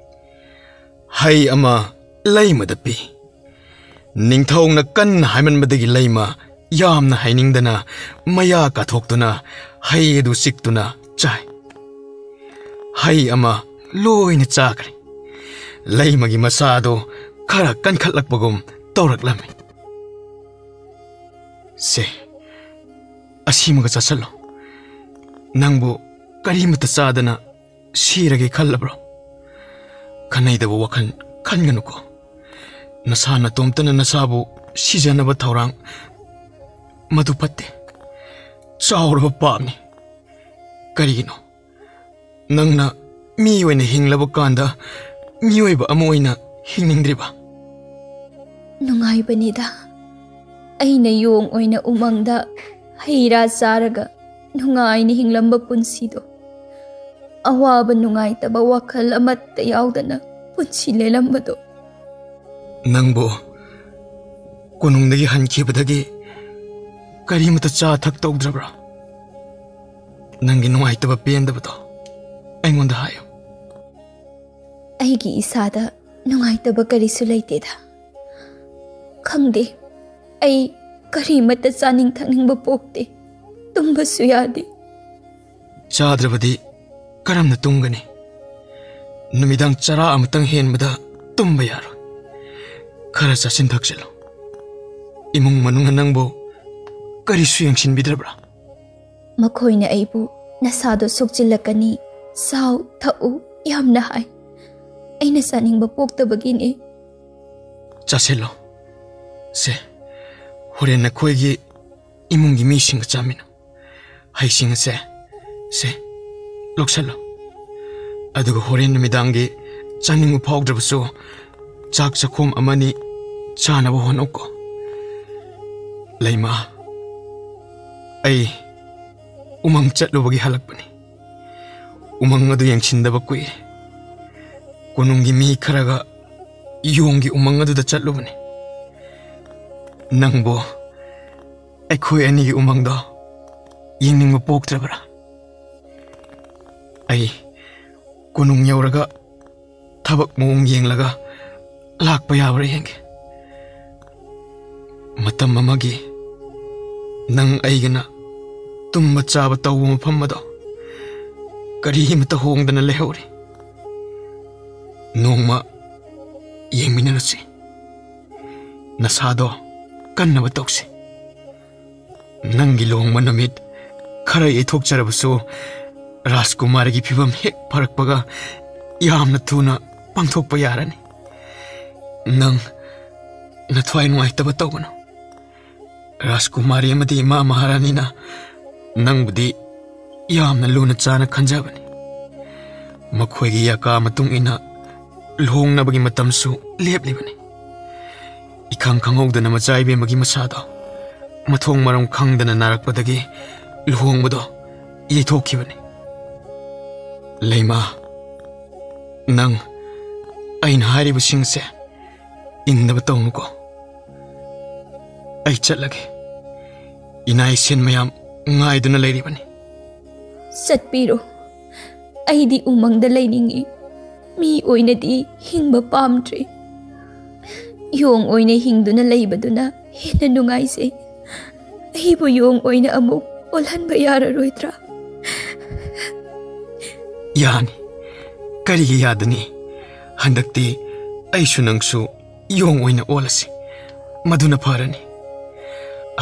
ꯍꯩ ꯑꯃ ꯂꯩꯃꯗ ꯄꯤ꯫ ꯅꯤꯡꯊꯧꯅ ꯀꯟꯅ ꯍꯥꯏꯃꯟꯕꯗꯒꯤ ꯂꯩꯃ ꯌꯥꯝꯅ ꯍꯩꯅꯤꯡꯗꯅ ꯃꯌꯥ ꯀꯥꯊꯣꯛꯇꯨꯅ ꯍꯩ ꯑꯗꯨ ꯆꯤꯛꯇꯨꯅ ꯆꯥꯏ꯫ ꯍꯩ ꯑꯃ ꯂꯣꯏꯅ ꯆꯥꯈ꯭ꯔꯦ꯫ ꯂꯩꯃꯒꯤ ꯃꯁꯥ ꯑꯗꯨ ꯈꯔ ꯀꯟꯈꯠꯂꯛꯄꯒꯨꯝ ꯇꯧꯔꯛꯂꯝꯃꯤ꯫ "ꯁꯦ, ꯑꯁꯤꯃꯒ ꯆꯥꯁꯤꯜꯂꯣ꯫ ꯅꯪꯕꯨ ꯀꯔꯤꯃꯠꯇ ꯆꯥꯗꯅ ꯁꯤꯔꯒꯦ ꯈꯜꯂꯕ꯭ꯔꯣ? ꯈꯟꯅꯩꯗꯕ ꯋꯥꯈꯜ ꯈꯟꯒꯅꯨꯀꯣ꯫ ꯅꯁꯥ ꯅꯇꯣꯝꯇꯅ ꯅꯁꯥꯕꯨ ꯁꯤꯖꯅꯕ ꯊꯧꯔꯥꯡ, ꯃꯗꯨ ꯐꯠꯇꯦ꯫ ꯆꯥꯎꯔꯕ ꯄꯥꯞꯅꯤ꯫ ꯀꯔꯤꯒꯤꯅꯣ ꯅꯪꯅ ꯃꯤ ꯑꯣꯏꯅ ꯍꯤꯡꯂꯕ ꯀꯥꯟꯗ ꯃꯤꯑꯣꯏꯕ ꯑꯃ ꯑꯣꯏꯅ ꯍꯤꯡꯅꯤꯡꯗ꯭ꯔꯤꯕ?" "ꯅꯨꯡꯉꯥꯏꯕꯅꯤꯗ, ꯑꯩꯅ ꯌꯣꯡ ꯑꯣꯏꯅ ꯎꯃꯪꯗ ꯍꯩ ꯔꯥ ꯆꯥꯔꯒ ꯅꯨꯡꯉꯥꯏꯅ ꯍꯤꯡꯂꯝꯕ ꯄꯨꯟꯁꯤꯗꯣ꯫ ꯑꯋꯥꯕ ꯅꯨꯡꯉꯥꯏꯇꯕ ꯋꯥꯈꯜ ꯑꯃꯠꯇ ꯌꯥꯎꯗꯅ ꯄꯨꯟꯁꯤ ꯂꯦꯜꯂꯝꯕꯗꯣ꯫" "ꯅꯪꯕꯨ ꯀꯣꯅꯨꯡꯗꯒꯤ ꯍꯟꯈꯤꯕꯗꯒꯤ ꯀꯔꯤꯃꯠꯇ ꯆꯥ ꯊꯛ ꯇꯧꯗ꯭ꯔꯕ꯭ꯔꯥ? ꯅꯪꯒꯤ ꯅꯨꯡꯉꯥꯏꯇꯕ ꯄꯦꯟꯗꯕꯗꯣ ꯑꯩꯉꯣꯟꯗ ꯍꯥꯏꯌꯨ꯫" "ꯑꯩꯒꯤ ꯏꯁꯥꯗ ꯅꯨꯡꯉꯥꯏꯇꯕ ꯀꯔꯤꯁꯨ ꯂꯩꯇꯦꯗ꯫ ꯈꯪꯗꯦ, ꯑꯩ ꯀꯔꯤꯃꯠꯇ ꯆꯥꯅꯤꯡ ꯊꯛꯅꯤꯡꯕ ꯄꯣꯛꯇꯦ꯫ ꯇꯨꯝꯕꯁꯨ ꯌꯥꯗꯦ꯫" "ꯆꯥꯗ꯭ꯔꯕꯗꯤ ꯀꯔꯝꯅ ꯇꯨꯝꯒꯅꯤ? ꯅꯨꯃꯤꯗꯥꯡ ꯆꯔꯥ ꯑꯃꯇꯪ ꯍꯦꯟꯕꯗ ꯇꯨꯝꯕ ꯌꯥꯔꯣꯏ꯫ ꯈꯔ ꯆꯥꯁꯤꯟ ꯊꯛꯆꯤꯜꯂꯨ꯫ ꯏꯃꯨꯡ ꯃꯅꯨꯡꯅ ꯅꯪꯕꯨ ꯀꯔꯤꯁꯨ ꯌꯦꯡꯁꯤꯟꯕꯤꯗ꯭ꯔꯕ꯭ꯔꯥ?" "ꯃꯈꯣꯏꯅ ꯑꯩꯕꯨ ꯅꯁꯥꯗꯣ ꯁꯣꯛꯆꯤꯜꯂꯛꯀꯅꯤ, ꯆꯥꯎ, ꯊꯛꯎ ꯌꯥꯝꯅ ꯍꯥꯏ꯫ ꯑꯩꯅ ꯆꯥꯅꯤꯡꯕ ꯄꯣꯛꯇꯕꯒꯤꯅꯦ꯫" "ꯆꯥꯁꯤꯜꯂꯣ꯫ ꯁꯦ, ꯍꯣꯔꯦꯟ ꯅꯈꯣꯏꯒꯤ ꯏꯃꯨꯡꯒꯤ ꯃꯤꯁꯤꯡꯒ ꯆꯥꯃꯤꯟꯅꯧ꯫ ꯍꯩꯁꯤꯡ ꯑꯁꯦ, ꯁꯦ, ꯂꯧꯁꯜꯂꯣ꯫ ꯑꯗꯨꯒ ꯍꯣꯔꯦꯟ ꯅꯨꯃꯤꯗꯥꯡꯒꯤ ꯆꯥꯅꯤꯡꯕ ꯐꯥꯎꯗ꯭ꯔꯕꯁꯨ ꯆꯥꯛ ꯆꯥꯛꯈꯣꯝ ꯑꯃꯅꯤ ꯆꯥꯅꯕ ꯍꯣꯠꯅꯧꯀꯣ꯫ ꯂꯩꯃ, ꯑꯩ ꯎꯃꯪ ꯆꯠꯂꯨꯕꯒꯤ ꯍꯜꯂꯛꯄꯅꯤ꯫ ꯎꯃꯪ ꯑꯗꯨ ꯌꯦꯡꯁꯤꯟꯗꯕ ꯀꯨꯏꯔꯦ꯫ ꯀꯣꯅꯨꯡꯒꯤ ꯃꯤ ꯈꯔꯒ ꯌꯣꯡꯒꯤ ꯎꯃꯪ ꯑꯗꯨꯗ ꯆꯠꯂꯨꯕꯅꯤ꯫ ꯅꯪꯕꯨ ꯑꯩꯈꯣꯏ ꯑꯅꯤꯒꯤ ꯎꯃꯪꯗꯣ ꯌꯦꯡꯅꯤꯡꯕ ꯄꯣꯛꯇ꯭ꯔꯕ꯭ꯔꯥ? ꯑꯩ ꯀꯣꯅꯨꯡ ꯌꯧꯔꯒ ꯊꯕꯛ ꯃꯑꯣꯡ ꯌꯦꯡꯂꯒ ꯂꯥꯛꯄ ꯌꯥꯕ꯭ꯔꯥ ꯌꯦꯡꯒꯦ꯫ ꯃꯇꯝ ꯑꯃꯒꯤ ꯅꯪ ꯑꯩꯒꯅ ꯇꯨꯝꯕ ꯆꯥꯕ ꯇꯧꯕ ꯃꯐꯝ ꯑꯗꯣ ꯀꯔꯤꯃꯇ ꯍꯣꯡꯗꯅ ꯂꯩꯍꯧꯔꯤ꯫ ꯅꯣꯡꯃ ꯌꯦꯡꯃꯤꯟꯅꯔꯨꯁꯤ꯫ ꯅꯁꯥꯗꯣ ꯀꯟꯅꯕ ꯇꯧꯁꯤ꯫ ꯅꯪꯒꯤ ꯂꯨꯍꯣꯡꯕ ꯅꯨꯃꯤꯠ ꯈꯔ ꯌꯩꯊꯣꯛꯆꯔꯕꯁꯨ, ꯔꯥꯖꯀꯨꯃꯥꯔꯤꯒꯤ ꯐꯤꯕꯝ ꯍꯦꯛ ꯐꯔꯛꯄꯒ ꯌꯥꯝꯅ ꯊꯨꯅ ꯄꯥꯡꯊꯣꯛꯄ ꯌꯥꯔꯅꯤ꯫ ꯅꯪ ꯅꯊ꯭ꯋꯥꯏ ꯅꯨꯡꯉꯥꯏꯇꯕ ꯇꯧꯒꯅꯨ꯫ ꯔꯥꯖꯀꯨꯃꯥꯔꯤ ꯑꯃꯗꯤ ꯏꯃꯥ ꯃꯍꯥꯔꯥꯅꯤꯅ ꯅꯪꯕꯨꯗꯤ ꯌꯥꯝꯅ ꯂꯨꯅ ꯆꯥꯅ ꯈꯟꯖꯕꯅꯤ꯫ ꯃꯈꯣꯏꯒꯤ ꯌꯥꯀꯥ ꯃꯇꯨꯡ ꯏꯟꯅ ꯂꯨꯍꯣꯡꯅꯕꯒꯤ ꯃꯇꯝꯁꯨ ꯂꯦꯞꯂꯤꯕꯅꯤ꯫ ꯏꯈꯪ ꯈꯪꯍꯧꯗꯅ ꯃꯆꯥ ꯏꯕꯦꯝꯃꯒꯤ ꯃꯁꯥꯗꯣ ꯃꯊꯣꯡ ꯃꯔꯝ ꯈꯪꯗꯅ ꯅꯥꯔꯛꯄꯗꯒꯤ ꯂꯨꯍꯣꯡꯕꯗꯣ ꯌꯩꯊꯣꯛꯈꯤꯕꯅꯤ꯫ ꯂꯩꯃ, ꯅꯪ ꯑꯩꯅ ꯍꯥꯏꯔꯤꯕꯁꯤꯡꯁꯦ ꯏꯟꯗꯕ ꯇꯧꯅꯨꯀꯣ꯫ ꯑꯩ ꯆꯠꯂꯒꯦ꯫ ꯏꯅꯥ ꯏꯁꯦꯟ ꯃꯌꯥꯝ ꯉꯥꯏꯗꯨꯅ ꯂꯩꯔꯤꯕꯅꯤ꯫ ꯆꯠꯄꯤꯔꯣ꯫ ꯑꯩꯗꯤ ꯎꯃꯪꯗ ꯂꯩꯅꯤꯡꯏ꯫ ꯃꯤ ꯑꯣꯏꯅꯗꯤ ꯍꯤꯡꯕ ꯄꯥꯝꯗ꯭ꯔꯤ꯫ ꯌꯣꯡ ꯑꯣꯏꯅ ꯍꯤꯡꯗꯨꯅ ꯂꯩꯕꯗꯨꯅ ꯍꯦꯟꯅ ꯅꯨꯡꯉꯥꯏꯖꯩ꯫ ꯑꯩꯕꯨ ꯌꯣꯡ ꯑꯣꯏꯅ ꯑꯃꯨꯛ ꯑꯣꯜꯍꯟꯕ ꯌꯥꯔꯔꯣꯏꯗ꯭ꯔꯥ? ꯌꯥꯅꯤ꯫ ꯀꯔꯤꯒꯤ ꯌꯥꯗꯅꯤ? ꯍꯟꯗꯛꯇꯤ ꯑꯩꯁꯨ ꯅꯪꯁꯨ ꯌꯣꯡ ꯑꯣꯏꯅ ꯑꯣꯜꯂꯁꯤ꯫ ꯃꯗꯨꯅ ꯐꯔꯅꯤ꯫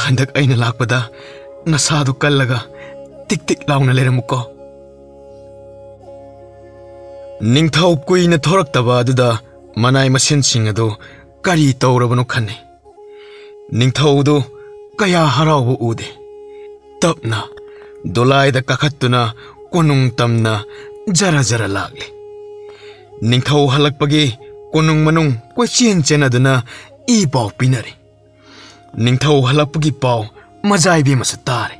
ꯍꯟꯗꯛ ꯑꯩꯅ ꯂꯥꯛꯄꯗ ꯅꯁꯥꯗꯨ ꯀꯜꯂꯒ ꯇꯤꯛ ꯇꯤꯛ ꯂꯥꯎꯅ ꯂꯩꯔꯝꯃꯨꯀꯣ꯫ ꯅꯤꯡꯊꯧ ꯀꯨꯏꯅ ꯊꯣꯔꯛꯇꯕ ꯑꯗꯨꯗ ꯃꯅꯥꯏ ꯃꯁꯤꯟꯁꯤꯡ ꯑꯗꯨ ꯀꯔꯤ ꯇꯧꯔꯕꯅꯣ ꯈꯟꯅꯩ꯫ ꯅꯤꯡꯊꯧꯗꯨ ꯀꯌꯥ ꯍꯔꯥꯎꯕ ꯎꯗꯦ꯫ ꯇꯞꯅ ꯗꯣꯂꯥꯏꯗ ꯀꯥꯈꯠꯇꯨꯅ ꯀꯣꯅꯨꯡ ꯇꯝꯅ ꯖꯔ ꯖꯔ ꯂꯥꯛꯂꯤ꯫ ꯅꯤꯡꯊꯧ ꯍꯜꯂꯛꯄꯒꯤ ꯀꯣꯅꯨꯡ ꯃꯅꯨꯡ ꯀꯣꯏꯆꯦꯟ ꯆꯦꯟꯅꯗꯨꯅ ꯏ ꯄꯥꯎ ꯄꯤꯅꯔꯦ꯫ ꯅꯤꯡꯊꯧ ꯍꯜꯂꯛꯄꯒꯤ ꯄꯥꯎ ꯃꯖꯥ ꯏꯕꯦꯝꯃꯁꯨ ꯇꯥꯔꯦ꯫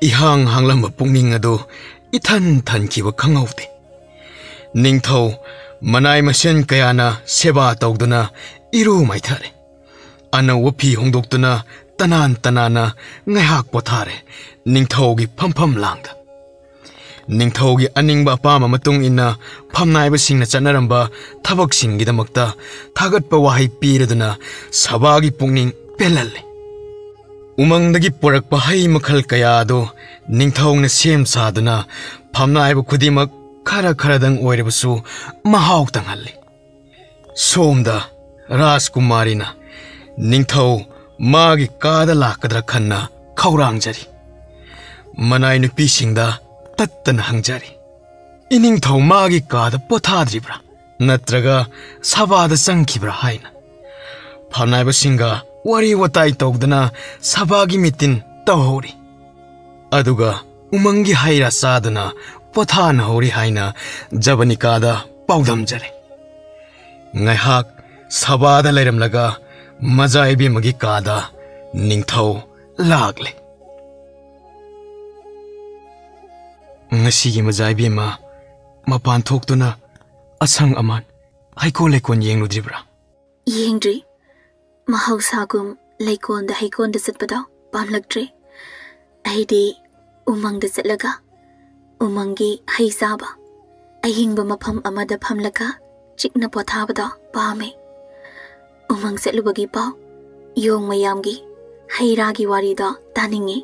ꯏꯍꯥꯡ ꯍꯥꯡꯂꯝꯕ ꯄꯨꯛꯅꯤꯡ ꯑꯗꯨ ꯏꯊꯟ ꯊꯟꯈꯤꯕ ꯈꯪꯍꯧꯗꯦ꯫ ꯅꯤꯡꯊꯧ ꯃꯅꯥꯏ ꯃꯁꯦꯟ ꯀꯌꯥꯅ ꯁꯦꯕꯥ ꯇꯧꯗꯨꯅ ꯏꯔꯨ ꯃꯥꯏꯊꯔꯦ꯫ ꯑꯅꯧꯕ ꯐꯤ ꯍꯣꯡꯗꯣꯛꯇꯨꯅ ꯇꯅꯥꯟ ꯇꯅꯥꯟꯅ ꯉꯥꯏꯍꯥꯛ ꯄꯣꯊꯥꯔꯦ ꯅꯤꯡꯊꯧꯒꯤ ꯐꯝꯐꯝ ꯂꯥꯡꯗ꯫ ꯅꯤꯡꯊꯧꯒꯤ ꯑꯅꯤꯡꯕ ꯑꯄꯥꯝꯕ ꯃꯇꯨꯡ ꯏꯟꯅ ꯐꯝꯅꯥꯏꯕꯁꯤꯡꯅ ꯆꯠꯅꯔꯝꯕ ꯊꯕꯛꯁꯤꯡꯒꯤꯗꯃꯛꯇ ꯊꯥꯒꯠꯄ ꯋꯥꯍꯩ ꯄꯤꯔꯗꯨꯅ ꯁꯚꯥꯒꯤ ꯄꯨꯛꯅꯤꯡ ꯄꯦꯜꯍꯜꯂꯦ꯫ ꯎꯃꯪꯗꯒꯤ ꯄꯨꯔꯛꯄ ꯍꯩ ꯃꯈꯜ ꯀꯌꯥ ꯑꯗꯨ ꯅꯤꯡꯊꯧꯅ ꯁꯦꯝ ꯁꯥꯗꯨꯅ ꯐꯝꯅꯥꯏꯕ ꯈꯨꯗꯤꯡꯃꯛ ꯈꯔ ꯈꯔꯗꯪ ꯑꯣꯏꯔꯕꯁꯨ ꯃꯍꯥꯎ ꯇꯪꯍꯜꯂꯤ꯫ ꯁꯣꯝꯗ ꯔꯥꯖꯀꯨꯃꯥꯔꯤꯅ ꯅꯤꯡꯊꯧ ꯃꯥꯒꯤ ꯀꯥꯗ ꯂꯥꯛꯀꯗ꯭ꯔꯥ ꯈꯟꯅ ꯈꯧꯔꯥꯡꯖꯔꯤ꯫ ꯃꯅꯥꯏ ꯅꯨꯄꯤꯁꯤꯡꯗ ꯇꯠꯇꯅ ꯍꯪꯖꯔꯤ, "ꯏꯅꯤꯡꯊꯧ ꯃꯥꯒꯤ ꯀꯥꯗ ꯄꯣꯊꯥꯗ꯭ꯔꯤꯕ꯭ꯔꯥ? ꯅꯠꯇ꯭ꯔꯒ ꯁꯚꯥꯗ ꯆꯪꯈꯤꯕ꯭ꯔꯥ?" ꯍꯥꯏꯅ꯫ ꯐꯝꯅꯥꯏꯕꯁꯤꯡꯒ ꯋꯥꯔꯤ ꯋꯥꯇꯥꯏ ꯇꯧꯗꯅ ꯁꯚꯥꯒꯤ ꯃꯤꯇꯤꯟ ꯇꯧꯍꯧꯔꯤ꯫ ꯑꯗꯨꯒ ꯎꯃꯪꯒꯤ ꯍꯩ ꯔꯥ ꯆꯥꯗꯨꯅ ꯄꯣꯊꯥꯅꯍꯧꯔꯤ ꯍꯥꯏꯅ ꯖꯕꯅꯤꯀꯥꯗ ꯄꯥꯎꯗꯝꯖꯔꯦ꯫ ꯉꯥꯏꯍꯥꯛ ꯁꯚꯥꯗ ꯂꯩꯔꯝꯂꯒ ꯃꯖꯥ ꯏꯕꯦꯝꯃꯒꯤ ꯀꯥꯗ ꯅꯤꯡꯊꯧ ꯂꯥꯛꯂꯦ꯫ ꯉꯁꯤꯒꯤ ꯃꯖꯥ ꯏꯕꯦꯝꯃ ꯃꯄꯥꯟ ꯊꯣꯛꯇꯨꯅ ꯑꯁꯪ ꯑꯃꯥꯟ, ꯍꯩꯀꯣꯜ ꯂꯩꯀꯣꯜ ꯌꯦꯡꯂꯨꯗ꯭ꯔꯤꯕ꯭ꯔꯥ? ꯌꯦꯡꯗ꯭ꯔꯤ꯫ ꯃꯍꯧꯁꯥꯒꯨꯝ ꯂꯩꯀꯣꯜꯗ ꯍꯩꯀꯣꯜꯗ ꯆꯠꯄꯗꯣ ꯄꯥꯝꯂꯛꯇ꯭ꯔꯦ꯫ ꯑꯩꯗꯤ ꯎꯃꯪꯗ ꯆꯠꯂꯒ ꯎꯃꯪꯒꯤ ꯍꯩ ꯆꯥꯕ, ꯑꯌꯤꯡꯕ ꯃꯐꯝ ꯑꯃꯗ ꯐꯝꯂꯒ ꯆꯤꯛꯅ ꯄꯣꯊꯥꯕꯗꯣ ꯄꯥꯝꯃꯦ꯫ ꯎꯃꯪ ꯆꯠꯂꯨꯕꯒꯤ ꯄꯥꯎ, ꯌꯣꯡ ꯃꯌꯥꯝꯒꯤ ꯍꯩ ꯔꯥꯒꯤ ꯋꯥꯔꯤꯗꯣ ꯇꯥꯅꯤꯡꯉꯤ꯫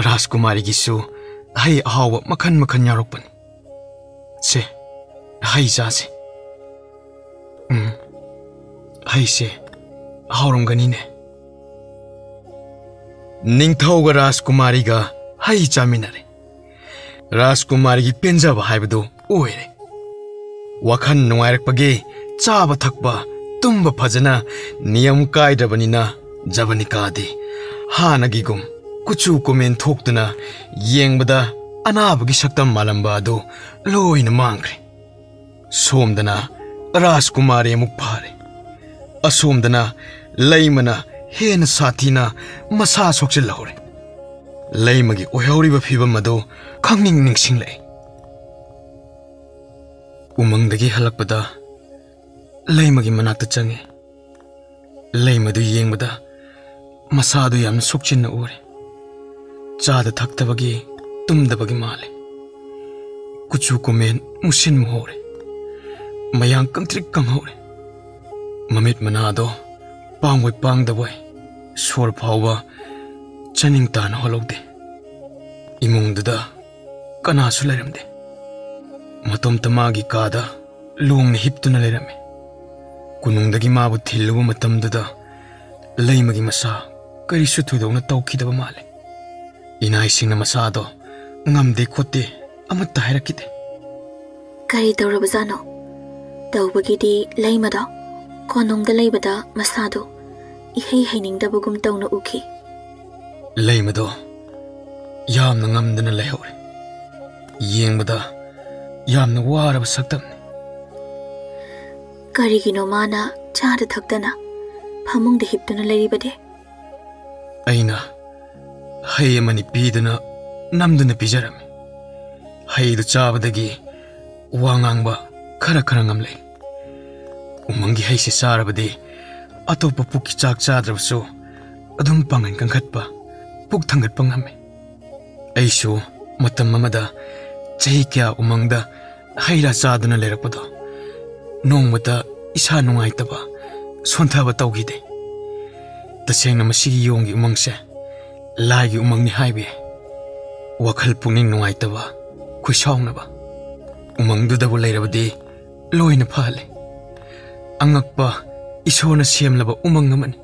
ꯔꯥꯖꯀꯨꯃꯥꯔꯤꯒꯤꯁꯨ ꯍꯩ ꯑꯍꯥꯎꯕ ꯃꯈꯟ ꯃꯈꯟ ꯌꯥꯎꯔꯛꯄꯅꯤ꯫ ꯁꯦ, ꯍꯩ ꯆꯥꯁꯦ꯫ ꯎꯝ, ꯍꯩꯁꯦ ꯍꯥꯎꯔꯝꯒꯅꯤꯅꯦ꯫ ꯅꯤꯡꯊꯧꯒ ꯔꯥꯖꯀꯨꯃꯥꯔꯤꯒ ꯍꯩ ꯆꯥꯃꯤꯟꯅꯔꯦ꯫ ꯔꯥꯖꯀꯨꯃꯥꯔꯤꯒꯤ ꯄꯦꯟꯖꯕ ꯍꯥꯏꯕꯗꯨ ꯑꯣꯏꯔꯦ꯫ ꯋꯥꯈꯜ ꯅꯨꯡꯉꯥꯏꯔꯛꯄꯒꯤ ꯆꯥꯕ ꯊꯛꯄ, ꯇꯨꯝꯕ ꯐꯖꯅ ꯅꯤꯌꯝ ꯀꯥꯏꯗ꯭ꯔꯕꯅꯤꯅ ꯖꯕꯅꯤꯀꯥꯗꯤ ꯍꯥꯟꯅꯒꯤꯒꯨꯝ ꯀꯨꯆꯨ ꯀꯨꯃꯦꯟ ꯊꯣꯛꯇꯨꯅ ꯌꯦꯡꯕꯗ ꯑꯅꯥꯕꯒꯤ ꯁꯛꯇꯝ ꯃꯥꯜꯂꯝꯕ ꯑꯗꯨ ꯂꯣꯏꯅ ꯃꯥꯡꯈ꯭ꯔꯦ꯫ ꯁꯣꯝꯗꯅ ꯔꯥꯖꯀꯨꯃꯥꯔꯤ ꯑꯃꯨꯛ ꯐꯥꯔꯦ꯫ ꯑꯁꯣꯝꯗꯅ ꯂꯩꯃꯅ ꯍꯦꯟꯅ ꯁꯥꯊꯤꯅ ꯃꯁꯥ ꯁꯣꯛꯆꯤꯜꯍꯧꯔꯦ꯫ ꯂꯩꯃꯒꯤ ꯑꯣꯏꯍꯧꯔꯤꯕ ꯐꯤꯕꯝ ꯑꯗꯨ ꯈꯪꯅꯤꯡ ꯅꯤꯡꯁꯤꯡꯂꯛꯏ꯫ ꯎꯃꯪꯗꯒꯤ ꯍꯜꯂꯛꯄꯗ ꯂꯩꯃꯒꯤ ꯃꯅꯥꯛꯇ ꯆꯪꯉꯤ꯫ ꯂꯩꯃꯗꯨ ꯌꯦꯡꯕꯗ ꯃꯁꯥꯗꯨ ꯌꯥꯝꯅ ꯁꯣꯛꯆꯤꯟꯅ ꯎꯔꯦ꯫ ꯆꯥꯗ ꯊꯛꯇꯕꯒꯤ, ꯇꯨꯝꯗꯕꯒꯤ ꯃꯥꯜꯂꯦ꯫ ꯀꯨꯆꯨ ꯀꯨꯃꯦꯟ ꯃꯨꯁꯤꯟ ꯃꯨꯍꯧꯔꯦ꯫ ꯃꯌꯥꯡ ꯀꯪꯇ꯭ꯔꯤꯛ ꯀꯪꯍꯧꯔꯦ꯫ ꯃꯃꯤꯠ ꯃꯅꯥꯗꯣ ꯄꯥꯡꯕꯣꯏ ꯄꯥꯡꯗꯕꯣꯏ, ꯁꯣꯔ ꯐꯥꯎꯕ ꯆꯥꯅꯤꯡ ꯇꯥꯅ ꯍꯣꯜꯍꯧꯗꯦ꯫ ꯏꯃꯨꯡꯗꯨꯗ ꯀꯅꯥꯁꯨ ꯂꯩꯔꯝꯗꯦ꯫ ꯃꯇꯣꯝꯇ ꯃꯥꯒꯤ ꯀꯥꯗ ꯂꯣꯡꯅ ꯍꯤꯞꯇꯨꯅ ꯂꯩꯔꯝꯃꯤ꯫ ꯀꯣꯅꯨꯡꯗꯒꯤ ꯃꯥꯕꯨ ꯊꯤꯜꯂꯨꯕ ꯃꯇꯝꯗꯨꯗ ꯂꯩꯃꯒꯤ ꯃꯁꯥ ꯀꯔꯤꯁꯨ ꯊꯣꯏꯗꯣꯛꯅ ꯇꯧꯈꯤꯗꯕ ꯃꯥꯜꯂꯦ꯫ ꯏꯅꯥꯏꯁꯤꯡꯅ ꯃꯁꯥꯗꯣ ꯉꯝꯗꯦ ꯈꯣꯠꯇꯦ ꯑꯃꯠꯇ ꯍꯥꯏꯔꯛꯈꯤꯗꯦ꯫ ꯀꯔꯤ ꯇꯧꯔꯕꯖꯥꯠꯅꯣ? ꯇꯧꯕꯒꯤꯗꯤ ꯂꯩꯃꯗꯣ ꯀꯣꯅꯨꯡꯗ ꯂꯩꯕꯗ ꯃꯁꯥꯗꯣ ꯏꯍꯩ ꯍꯩꯅꯤꯡꯗꯕꯒꯨꯝ ꯇꯧꯅ ꯎꯈꯤ꯫ ꯂꯩꯃꯗꯣ ꯌꯥꯝꯅ ꯉꯝꯗꯅ ꯂꯩꯍꯧꯔꯦ꯫ ꯌꯦꯡꯕꯗ ꯌꯥꯝꯅ ꯋꯥꯔꯕ ꯁꯛꯇꯝꯅꯤ꯫ ꯀꯔꯤꯒꯤꯅꯣ ꯃꯥꯅ ꯆꯥꯗ ꯊꯛꯇꯅ ꯐꯃꯨꯡꯗ ꯍꯤꯞꯇꯨꯅ ꯂꯩꯔꯤꯕꯗꯤ? ꯑꯩꯅ ꯍꯩ ꯑꯃꯅꯤ ꯄꯤꯗꯨꯅ ꯅꯝꯗꯨꯅ ꯄꯤꯖꯔꯝꯃꯤ꯫ ꯍꯩꯗꯨ ꯆꯥꯕꯗꯒꯤ ꯋꯥ ꯉꯥꯡꯕ ꯈꯔ ꯈꯔ ꯉꯝꯂꯛꯏ꯫ ꯎꯃꯪꯒꯤ ꯍꯩꯁꯦ ꯆꯥꯔꯕꯗꯤ ꯑꯇꯣꯞꯄ ꯄꯨꯛꯀꯤ ꯆꯥꯛ ꯆꯥꯗ꯭ꯔꯕꯁꯨ ꯑꯗꯨꯝ ꯄꯥꯡꯒꯟ ꯀꯟꯈꯠꯄ, ꯄꯨꯛ ꯊꯥꯡꯒꯠꯄ ꯉꯝꯃꯤ꯫ ꯑꯩꯁꯨ ꯃꯇꯝ ꯑꯃꯗ ꯆꯍꯤ ꯀꯌꯥ ꯎꯃꯪꯗ ꯍꯩ ꯔꯥ ꯆꯥꯗꯨꯅ ꯂꯩꯔꯛꯄꯗꯣ ꯅꯣꯡꯃꯇ ꯏꯁꯥ ꯅꯨꯡꯉꯥꯏꯇꯕ, ꯁꯣꯟꯊꯕ ꯇꯧꯈꯤꯗꯦ꯫ ꯇꯁꯦꯡꯅ ꯃꯁꯤꯒꯤ ꯌꯣꯡꯒꯤ ꯎꯃꯪꯁꯦ ꯂꯥꯏꯒꯤ ꯎꯃꯪꯅꯤ ꯍꯥꯏꯕ ꯌꯥꯏ꯫ ꯋꯥꯈꯜ ꯄꯨꯛꯅꯤꯡ ꯅꯨꯡꯉꯥꯏꯇꯕ, ꯈꯣꯏꯁꯥꯎꯅꯕ ꯎꯃꯪꯗꯨꯗꯕꯨ ꯂꯩꯔꯕꯗꯤ ꯂꯣꯏꯅ ꯐꯍꯜꯂꯦ꯫ ꯑꯉꯛꯄ ꯏꯁꯣꯔꯅ ꯁꯦꯝꯂꯕ ꯎꯃꯪ ꯑꯃꯅꯤ꯫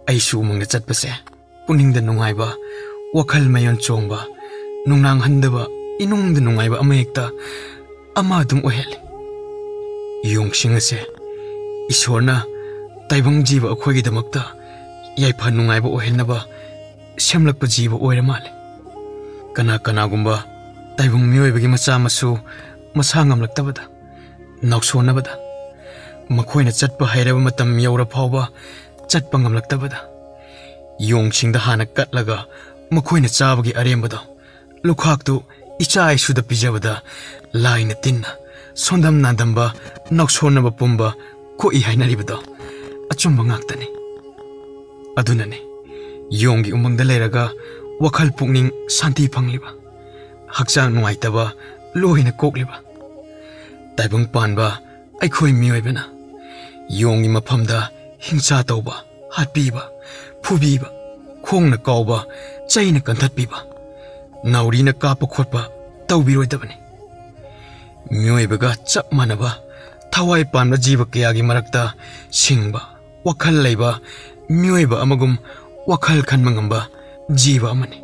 ꯑꯩꯁꯨ ꯎꯃꯪꯗ ꯆꯠꯄꯁꯦ ꯄꯨꯛꯅꯤꯡꯗ ꯅꯨꯡꯉꯥꯏꯕ, ꯋꯥꯈꯜ ꯃꯌꯣꯟ ꯆꯣꯡꯕ, ꯅꯨꯡꯅꯥꯡꯍꯟꯗꯕ, ꯏꯅꯨꯡꯗ ꯅꯨꯡꯉꯥꯏꯕ ꯑꯃ ꯍꯦꯛꯇ ꯑꯃ ꯑꯗꯨꯝ ꯑꯣꯏꯍꯜꯂꯤ꯫ ꯌꯣꯡꯁꯤꯡ ꯑꯁꯦ ꯏꯁꯣꯔꯅ ꯇꯥꯏꯕꯪ ꯖꯤꯕ ꯑꯩꯈꯣꯏꯒꯤꯗꯃꯛꯇ ꯌꯥꯏꯐ ꯅꯨꯡꯉꯥꯏꯕ ꯑꯣꯏꯍꯟꯅꯕ ꯁꯦꯝꯂꯛꯄ ꯖꯤꯕ ꯑꯣꯏꯔ ꯃꯥꯜꯂꯦ꯫ ꯀꯅꯥ ꯀꯅꯥꯒꯨꯝꯕ ꯇꯥꯏꯕꯪ ꯃꯤꯑꯣꯏꯕꯒꯤ ꯃꯆꯥ ꯃꯁꯨ ꯃꯁꯥ ꯉꯝꯂꯛꯇꯕꯗ ꯅꯥꯎꯁꯣꯟꯅꯕꯗ, ꯃꯈꯣꯏꯅ ꯆꯠꯄ ꯍꯩꯔꯕ ꯃꯇꯝ ꯌꯧꯔ ꯐꯥꯎꯕ ꯆꯠꯄ ꯉꯝꯂꯛꯇꯕꯗ, ꯌꯣꯡꯁꯤꯡꯗ ꯍꯥꯟꯅ ꯀꯠꯂꯒ ꯃꯈꯣꯏꯅ ꯆꯥꯕꯒꯤ ꯑꯔꯦꯝꯕꯗꯣ ꯂꯨꯈꯥꯛꯇꯨ ꯏꯆꯥ ꯏꯁꯨꯗ ꯄꯤꯖꯕꯗ ꯂꯥꯏꯅ ꯇꯤꯟꯅ ꯁꯣꯟꯗꯝ ꯅꯥꯟꯗꯝꯕ ꯅꯥꯎꯁꯣꯟꯅꯕ ꯄꯨꯝꯕ ꯀꯣꯛꯏ ꯍꯥꯏꯅꯔꯤꯕꯗꯣ ꯑꯆꯨꯝꯕ ꯉꯥꯛꯇꯅꯤ꯫ ꯑꯗꯨꯅꯅꯤ ꯌꯣꯡꯒꯤ ꯎꯃꯪꯗ ꯂꯩꯔꯒ ꯋꯥꯈꯜ ꯄꯨꯛꯅꯤꯡ ꯁꯥꯟꯇꯤ ꯐꯪꯂꯤꯕ, ꯍꯛꯆꯥꯡ ꯅꯨꯡꯉꯥꯏꯇꯕ ꯂꯣꯏꯅ ꯀꯣꯛꯂꯤꯕ꯫ ꯇꯥꯏꯕꯪ ꯄꯥꯟꯕ ꯑꯩꯈꯣꯏ ꯃꯤꯑꯣꯏꯕꯅ ꯌꯣꯡꯒꯤ ꯃꯐꯝꯗ ꯍꯤꯡꯁꯥ ꯇꯧꯕ, ꯍꯥꯠꯄꯤꯕ, ꯐꯨꯕꯤꯕ, ꯈꯣꯡꯅ ꯀꯥꯎꯕ, ꯆꯩꯅ ꯀꯟꯊꯠꯄꯤꯕ, ꯅꯥꯎꯔꯤꯅ ꯀꯥꯞꯄ ꯈꯣꯠꯄ ꯇꯧꯕꯤꯔꯣꯏꯗꯕꯅꯤ꯫ ꯃꯤꯑꯣꯏꯕꯒ ꯆꯞ ꯃꯥꯟꯅꯕ ꯊꯋꯥꯏ ꯄꯥꯟꯕ ꯖꯤꯕ ꯀꯌꯥꯒꯤ ꯃꯔꯛꯇ ꯁꯤꯡꯕ, ꯋꯥꯈꯜ ꯂꯩꯕ, ꯃꯤꯑꯣꯏꯕ ꯑꯃꯒꯨꯝ ꯋꯥꯈꯜ ꯈꯟꯕ ꯉꯝꯕ ꯖꯤꯕ ꯑꯃꯅꯤ꯫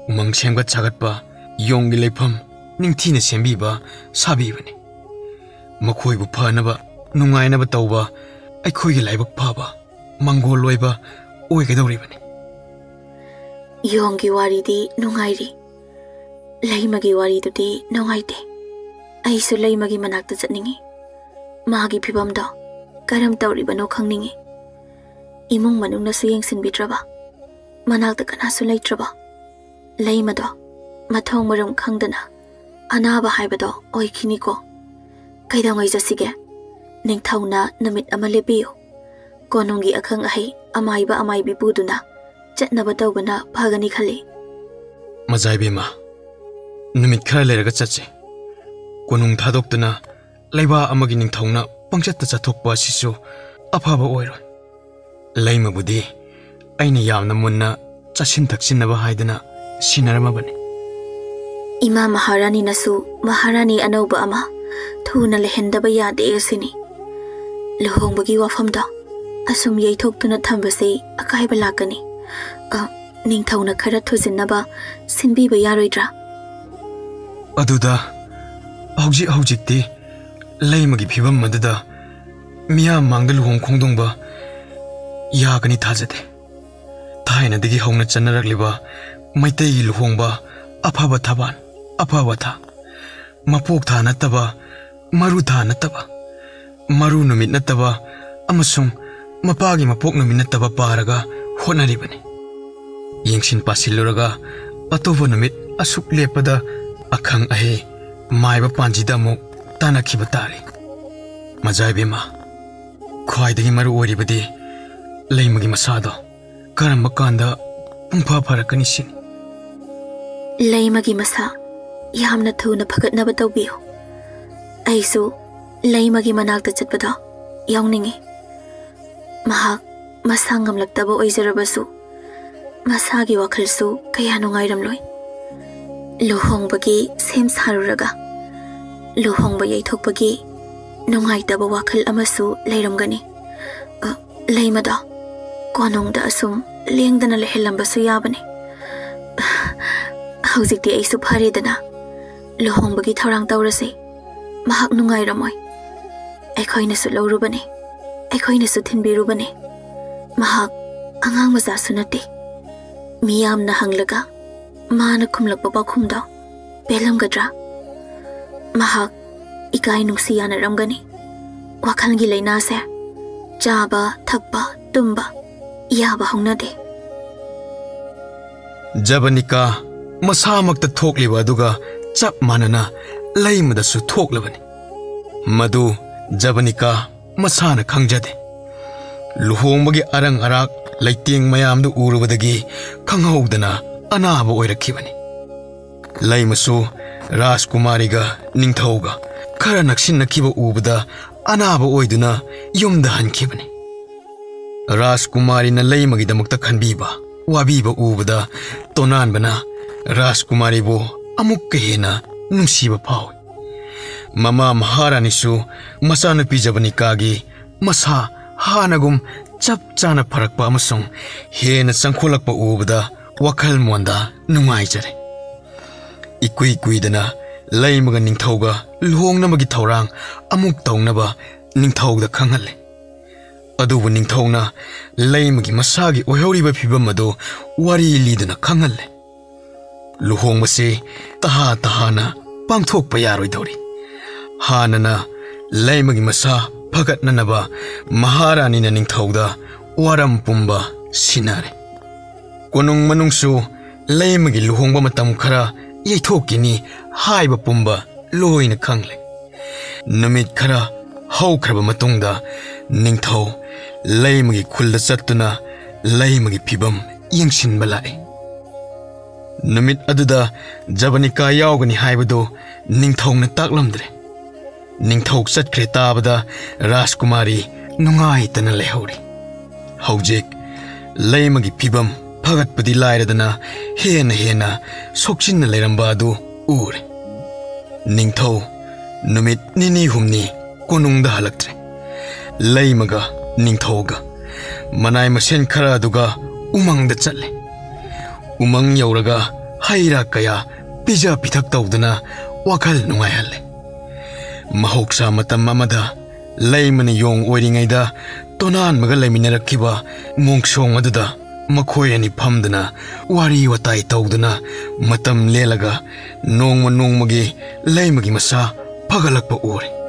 ꯎꯃꯪ ꯁꯦꯝꯒꯠ ꯁꯥꯒꯠꯄ, ꯌꯣꯡꯒꯤ ꯂꯩꯐꯝ ꯅꯤꯡꯊꯤꯅ ꯁꯦꯝꯕꯤꯕ, ꯁꯥꯕꯤꯕꯅꯤ꯫ ꯃꯈꯣꯏꯕꯨ ꯐꯅꯕ, ꯅꯨꯡꯉꯥꯏꯅꯕ ꯇꯧꯕ ꯑꯩꯈꯣꯏꯒꯤ ꯂꯥꯏꯕꯛ ꯐꯕ, ꯃꯪꯒꯣꯜ ꯑꯣꯏꯕ ꯑꯣꯏꯒꯗꯧꯔꯤꯕꯅꯤ꯫ ꯌꯣꯡꯒꯤ ꯋꯥꯔꯤꯗꯤ ꯅꯨꯡꯉꯥꯏꯔꯤ, ꯂꯩꯃꯒꯤ ꯋꯥꯔꯤꯗꯨꯗꯤ ꯅꯨꯡꯉꯥꯏꯇꯦ꯫ ꯑꯩꯁꯨ ꯂꯩꯃꯒꯤ ꯃꯅꯥꯛꯇ ꯆꯠꯅꯤꯡꯏ꯫ ꯃꯥꯒꯤ ꯐꯤꯕꯝꯗꯣ ꯀꯔꯝ ꯇꯧꯔꯤꯕꯅꯣ ꯈꯪꯅꯤꯡꯏ꯫ ꯏꯃꯨꯡ ꯃꯅꯨꯡꯅꯁꯨ ꯌꯦꯡꯁꯤꯟꯕꯤꯗ꯭ꯔꯕ, ꯃꯅꯥꯛꯇ ꯀꯅꯥꯁꯨ ꯂꯩꯇ꯭ꯔꯕ꯫ ꯂꯩꯃꯗꯣ ꯃꯊꯣꯡ ꯃꯔꯝ ꯈꯪꯗꯅ ꯑꯅꯥꯕ ꯍꯥꯏꯕꯗꯣ ꯑꯣꯏꯈꯤꯅꯤꯀꯣ꯫ ꯀꯩꯗꯧꯉꯩ ꯆꯠꯁꯤꯒꯦ? ꯅꯤꯡꯊꯧꯅ ꯅꯨꯃꯤꯠ ꯑꯃ ꯂꯦꯞꯄꯤꯌꯨ꯫ ꯀꯣꯅꯨꯡꯒꯤ ꯑꯈꯪ ꯑꯍꯩ ꯑꯃꯥꯏꯕ ꯑꯃꯥꯏꯕꯤ ꯄꯨꯗꯨꯅ ꯆꯠꯅꯕ ꯇꯧꯕꯅ ꯐꯒꯅꯤ ꯈꯜꯂꯤ꯫ ꯃꯖꯥꯏꯕꯦꯝꯃ, ꯅꯨꯃꯤꯠ ꯈꯔ ꯂꯩꯔꯒ ꯆꯠꯁꯤ꯫ ꯀꯣꯅꯨꯡ ꯊꯥꯗꯣꯛꯇꯨꯅ ꯂꯩꯕꯥꯛ ꯑꯃꯒꯤ ꯅꯤꯡꯊꯧꯅ ꯄꯪꯆꯠꯇ ꯆꯠꯊꯣꯛꯄ ꯑꯁꯤꯁꯨ ꯑꯐꯕ ꯑꯣꯏꯔꯣꯏ꯫ ꯂꯩꯃꯕꯨꯗꯤ ꯑꯩꯅ ꯌꯥꯝꯅ ꯃꯨꯟꯅ ꯆꯥꯁꯤꯟ ꯊꯛꯁꯤꯟꯅꯕ ꯍꯥꯏꯗꯅ ꯁꯤꯟꯅꯔꯝꯃꯕꯅꯤ꯫ ꯏꯃꯥ ꯃꯍꯥꯔꯥꯅꯤꯅꯁꯨ ꯃꯍꯥꯔꯥꯅꯤ ꯑꯅꯧꯕ ꯑꯃ ꯊꯨꯅ ꯂꯩꯍꯟꯗꯕ ꯌꯥꯗꯦ ꯑꯁꯤꯅꯤ꯫ ꯂꯨꯍꯣꯡꯕꯒꯤ ꯋꯥꯐꯝꯗꯣ ꯑꯁꯨꯝ ꯌꯩꯊꯣꯛꯇꯨꯅ ꯊꯝꯕꯁꯦ ꯑꯀꯥꯏꯕ ꯂꯥꯛꯀꯅꯤ꯫ ꯑ, ꯅꯤꯡꯊꯧꯅ ꯈꯔ ꯊꯨꯖꯤꯟꯅꯕ ꯁꯤꯟꯕꯤꯕ ꯌꯥꯔꯣꯏꯗ꯭ꯔꯥ? ꯑꯗꯨꯗ ꯍꯧꯖꯤꯛ ꯍꯧꯖꯤꯛꯇꯤ ꯂꯩꯃꯒꯤ ꯐꯤꯕꯝ ꯑꯗꯨꯗ ꯃꯤꯌꯥꯝ ꯃꯥꯡꯗ ꯂꯨꯍꯣꯡ ꯈꯣꯡꯗꯣꯡꯕ ꯌꯥꯒꯅꯤ ꯊꯥꯖꯗꯦ꯫ ꯊꯥꯏꯅꯗꯒꯤ ꯍꯧꯅ ꯆꯠꯅꯔꯛꯂꯤꯕ ꯃꯩꯇꯩꯒꯤ ꯂꯨꯍꯣꯡꯕ, ꯑꯐꯕ ꯊꯕꯥꯟ, ꯑꯐꯕ ꯊꯥ, ꯃꯄꯣꯛ ꯊꯥ ꯅꯠꯇꯕ ꯃꯔꯨ ꯊꯥ ꯅꯠꯇꯕ, ꯃꯔꯨ ꯅꯨꯃꯤꯠ ꯅꯠꯇꯕ ꯑꯃꯁꯨꯡ ꯃꯄꯥꯒꯤ ꯃꯄꯣꯛ ꯅꯨꯃꯤꯠ ꯅꯠꯇꯕ ꯄꯥꯔꯒ ꯍꯣꯠꯅꯔꯤꯕꯅꯤ꯫ ꯌꯦꯡꯁꯤꯟ ꯄꯥꯁꯤꯜꯂꯨꯔꯒ ꯑꯇꯣꯞꯄ ꯅꯨꯃꯤꯠ ꯑꯁꯨꯛ ꯂꯦꯞꯄꯗ ꯑꯈꯪ ꯑꯍꯩ ꯃꯥꯏꯕ ꯄꯥꯟꯖꯤꯗ ꯑꯃꯨꯛ ꯇꯥꯟꯅꯈꯤꯕ ꯇꯥꯔꯦ꯫ ꯃꯖꯥ ꯏꯕꯦꯝꯃ, ꯈ꯭ꯋꯥꯏꯗꯒꯤ ꯃꯔꯨ ꯑꯣꯏꯔꯤꯕꯗꯤ ꯂꯩꯃꯒꯤ ꯃꯁꯥꯗꯣ ꯀꯔꯝꯕ ꯀꯥꯟꯗ ꯄꯨꯡꯐꯥ ꯐꯔꯛꯀꯅꯤ ꯁꯤꯅꯤ꯫ ꯂꯩꯃꯒꯤ ꯃꯁꯥ ꯌꯥꯝꯅ ꯊꯨꯅ ꯐꯒꯠꯅꯕ ꯇꯧꯕꯤꯌꯨ꯫ ꯑꯩꯁꯨ ꯂꯩꯃꯒꯤ ꯃꯅꯥꯛꯇ ꯆꯠꯄꯗꯣ ꯌꯥꯎꯅꯤꯡꯏ꯫ ꯃꯍꯥꯛ ꯃꯁꯥ ꯉꯝꯂꯛꯇꯕ ꯑꯣꯏꯖꯔꯕꯁꯨ, ꯃꯁꯥꯒꯤ ꯋꯥꯈꯜꯁꯨ ꯀꯌꯥ ꯅꯨꯡꯉꯥꯏꯔꯝꯂꯣꯏ꯫ ꯂꯨꯍꯣꯡꯕꯒꯤ ꯁꯦꯝ ꯁꯥꯔꯨꯔꯒ ꯂꯨꯍꯣꯡꯕ ꯌꯩꯊꯣꯛꯄꯒꯤ ꯅꯨꯡꯉꯥꯏꯇꯕ ꯋꯥꯈꯜ ꯑꯃꯁꯨ ꯂꯩꯔꯝꯒꯅꯤ꯫ ꯑ, ꯂꯩꯃꯗꯣ ꯀꯣꯅꯨꯡꯗ ꯑꯁꯨꯝ ꯂꯦꯡꯗꯅ ꯂꯩꯍꯜꯂꯝꯕꯁꯨ ꯌꯥꯕꯅꯤ꯫ ꯍꯧꯖꯤꯛꯇꯤ ꯑꯩꯁꯨ ꯐꯔꯦꯗꯅ, ꯂꯨꯍꯣꯡꯕꯒꯤ ꯊꯧꯔꯥꯡ ꯇꯧꯔꯁꯦ꯫ ꯃꯍꯥꯛ ꯅꯨꯡꯉꯥꯏꯔꯝꯃꯣꯏ꯫ ꯑꯩꯈꯣꯏꯅꯁꯨ ꯂꯧꯔꯨꯕꯅꯦ, ꯑꯩꯈꯣꯏꯅꯁꯨ ꯊꯤꯟꯕꯤꯔꯨꯕꯅꯦ꯫ ꯃꯍꯥꯛ ꯑꯉꯥꯡ ꯃꯆꯥꯁꯨ ꯅꯠꯇꯦ꯫ ꯃꯤꯌꯥꯝꯅ ꯍꯪꯂꯒ ꯃꯥꯅ ꯈꯨꯝꯂꯛꯄ ꯄꯥꯎꯈꯨꯝꯗꯣ ꯄꯦꯜꯂꯝꯒꯗ꯭ꯔꯥ? ꯃꯍꯥꯛ ꯏꯀꯥꯏ ꯅꯨꯡꯁꯤ ꯌꯥꯅꯔꯝꯒꯅꯤ꯫ ꯋꯥꯈꯜꯒꯤ ꯂꯥꯏꯅꯥꯁꯦ ꯆꯥꯕ, ꯊꯛꯄ, ꯇꯨꯝꯕ ꯌꯥꯕ ꯍꯧꯅꯗꯦ꯫ ꯖꯕꯅꯤꯀꯥ ꯃꯁꯥꯃꯛꯇ ꯊꯣꯛꯂꯤꯕ ꯑꯗꯨꯒ ꯆꯞ ꯃꯥꯟꯅꯅ ꯂꯩꯃꯗꯁꯨ ꯊꯣꯛꯂꯕꯅꯤ꯫ ꯃꯗꯨ ꯖꯕꯅꯤꯀꯥ ꯃꯁꯥꯅ ꯈꯪꯖꯗꯦ꯫ ꯂꯨꯍꯣꯡꯕꯒꯤ ꯑꯔꯪ ꯑꯔꯥꯛ ꯂꯩꯇꯦꯡ ꯃꯌꯥꯝꯗꯨ ꯎꯔꯨꯕꯗꯒꯤ ꯈꯪꯍꯧꯗꯅ ꯑꯅꯥꯕ ꯑꯣꯏꯔꯛꯈꯤꯕꯅꯤ꯫ ꯂꯩꯃꯁꯨ ꯔꯥꯖꯀꯨꯃꯥꯔꯤꯒ ꯅꯤꯡꯊꯧꯒ ꯈꯔ ꯅꯛꯁꯤꯟꯅꯈꯤꯕ ꯎꯕꯗ ꯑꯅꯥꯕ ꯑꯣꯏꯗꯨꯅ ꯌꯨꯝꯗ ꯍꯟꯈꯤꯕꯅꯤ꯫ ꯔꯥꯖꯀꯨꯃꯥꯔꯤꯅ ꯂꯩꯃꯒꯤꯗꯃꯛꯇ ꯈꯟꯕꯤꯕ, ꯋꯥꯕꯤꯕ ꯎꯕꯗ ꯇꯣꯅꯥꯟꯕꯅ ꯔꯥꯖꯀꯨꯃꯥꯔꯤꯕꯨ ꯑꯃꯨꯛꯀ ꯍꯦꯟꯅ ꯅꯨꯡꯁꯤꯕ ꯐꯥꯎꯏ꯫ ꯃꯃꯥ ꯃꯍꯥꯔꯥꯅꯤꯁꯨ ꯃꯆꯥꯅꯨꯄꯤ ꯖꯕꯅꯤꯀꯥꯒꯤ ꯃꯁꯥ ꯍꯥꯟꯅꯒꯨꯝ ꯆꯞ ꯆꯥꯅ ꯐꯔꯛꯄ ꯑꯃꯁꯨꯡ ꯍꯦꯟꯅ ꯆꯪꯈꯠꯂꯛꯄ ꯎꯕꯗ ꯋꯥꯈꯜ ꯃꯣꯟꯗ ꯅꯨꯡꯉꯥꯏꯖꯔꯦ꯫ ꯏꯀꯨꯏ ꯀꯨꯏꯗꯅ ꯂꯩꯃꯒ ꯅꯤꯡꯊꯧꯒ ꯂꯨꯍꯣꯡꯅꯕꯒꯤ ꯊꯧꯔꯥꯡ ꯑꯃꯨꯛ ꯇꯧꯅꯕ ꯅꯤꯡꯊꯧꯗ ꯈꯪꯍꯜꯂꯦ꯫ ꯑꯗꯨꯕꯨ ꯅꯤꯡꯊꯧꯅ ꯂꯩꯃꯒꯤ ꯃꯁꯥꯒꯤ ꯑꯣꯏꯍꯧꯔꯤꯕ ꯐꯤꯕꯝ ꯑꯗꯨ ꯋꯥꯔꯤ ꯂꯤꯗꯨꯅ ꯈꯪꯍꯜꯂꯦ꯫ ꯂꯨꯍꯣꯡꯕꯁꯤ ꯇꯍꯥ ꯇꯍꯥꯅ ꯄꯥꯡꯊꯣꯛꯄ ꯌꯥꯔꯣꯏꯗꯧꯔꯤ꯫ ꯍꯥꯟꯅꯅ ꯂꯩꯃꯒꯤ ꯃꯁꯥ ꯐꯒꯠꯅꯅꯕ ꯃꯍꯥꯔꯥꯅꯤꯅ ꯅꯤꯡꯊꯧꯗ ꯋꯥꯔꯝ ꯄꯨꯝꯕ ꯁꯤꯟꯅꯔꯦ꯫ ꯀꯣꯅꯨꯡ ꯃꯅꯨꯡꯁꯨ ꯂꯩꯃꯒꯤ ꯂꯨꯍꯣꯡꯕ ꯃꯇꯝ ꯈꯔ ꯌꯩꯊꯣꯛꯈꯤꯅꯤ ꯍꯥꯏꯕ ꯄꯨꯝꯕ ꯂꯣꯏꯅ ꯈꯪꯂꯦ꯫ ꯅꯨꯃꯤꯠ ꯈꯔ ꯍꯧꯈ꯭ꯔꯕ ꯃꯇꯨꯡꯗ ꯅꯤꯡꯊꯧ ꯂꯩꯃꯒꯤ ꯈꯨꯜꯗ ꯆꯠꯇꯨꯅ ꯂꯩꯃꯒꯤ ꯐꯤꯕꯝ ꯌꯦꯡꯁꯤꯟꯕ ꯂꯥꯛꯏ꯫ ꯅꯨꯃꯤꯠ ꯑꯗꯨꯗ ꯖꯕꯅꯤꯀꯥ ꯌꯥꯎꯒꯅꯤ ꯍꯥꯏꯕꯗꯨ ꯅꯤꯡꯊꯧꯅ ꯇꯥꯛꯂꯝꯗ꯭ꯔꯦ꯫ ꯅꯤꯡꯊꯧ ꯆꯠꯈ꯭ꯔꯦ ꯇꯥꯕꯗ ꯔꯥꯖꯀꯨꯃꯥꯔꯤ ꯅꯨꯡꯉꯥꯏꯇꯅ ꯂꯩꯍꯧꯔꯤ꯫ ꯍꯧꯖꯤꯛ ꯂꯩꯃꯒꯤ ꯐꯤꯕꯝ ꯐꯒꯠꯄꯗꯤ ꯂꯥꯏꯔꯗꯅ ꯍꯦꯟꯅ ꯍꯦꯟꯅ ꯁꯣꯛꯆꯤꯟꯅ ꯂꯩꯔꯝꯕ ꯑꯗꯨ ꯎꯔꯦ꯫ ꯅꯤꯡꯊꯧ ꯅꯨꯃꯤꯠ ꯅꯤꯅꯤ ꯍꯨꯝꯅꯤ ꯀꯣꯅꯨꯡꯗ ꯍꯜꯂꯛꯇ꯭ꯔꯦ꯫ ꯂꯩꯃꯒ ꯅꯤꯡꯊꯧꯒ ꯃꯅꯥꯏ ꯃꯁꯦꯟ ꯈꯔ ꯑꯗꯨꯒ ꯎꯃꯪꯗ ꯆꯠꯂꯦ꯫ ꯎꯃꯪ ꯌꯧꯔꯒ ꯍꯩ ꯔꯥ ꯀꯌꯥ ꯄꯤꯖ ꯄꯤꯊꯛ ꯇꯧꯗꯨꯅ ꯋꯥꯈꯜ ꯅꯨꯡꯉꯥꯏꯍꯜꯂꯦ꯫ ꯃꯍꯧꯁꯥ ꯃꯇꯝ ꯑꯃꯗ ꯂꯩꯃꯅ ꯌꯣꯡ ꯑꯣꯏꯔꯤꯉꯩꯗ ꯇꯣꯅꯥꯟꯕꯒ ꯂꯩꯃꯤꯟꯅꯔꯛꯈꯤꯕ ꯃꯣꯡꯁꯣꯡ ꯑꯗꯨꯗ ꯃꯈꯣꯏ ꯑꯅꯤ ꯐꯝꯗꯨꯅ ꯋꯥꯔꯤ ꯋꯥꯇꯥꯏ ꯇꯧꯗꯨꯅ ꯃꯇꯝ ꯂꯦꯜꯂꯒ ꯅꯣꯡꯃ ꯅꯣꯡꯃꯒꯤ ꯂꯩꯃꯒꯤ ꯃꯁꯥ ꯐꯒꯠꯂꯛꯄ ꯎꯔꯦ꯫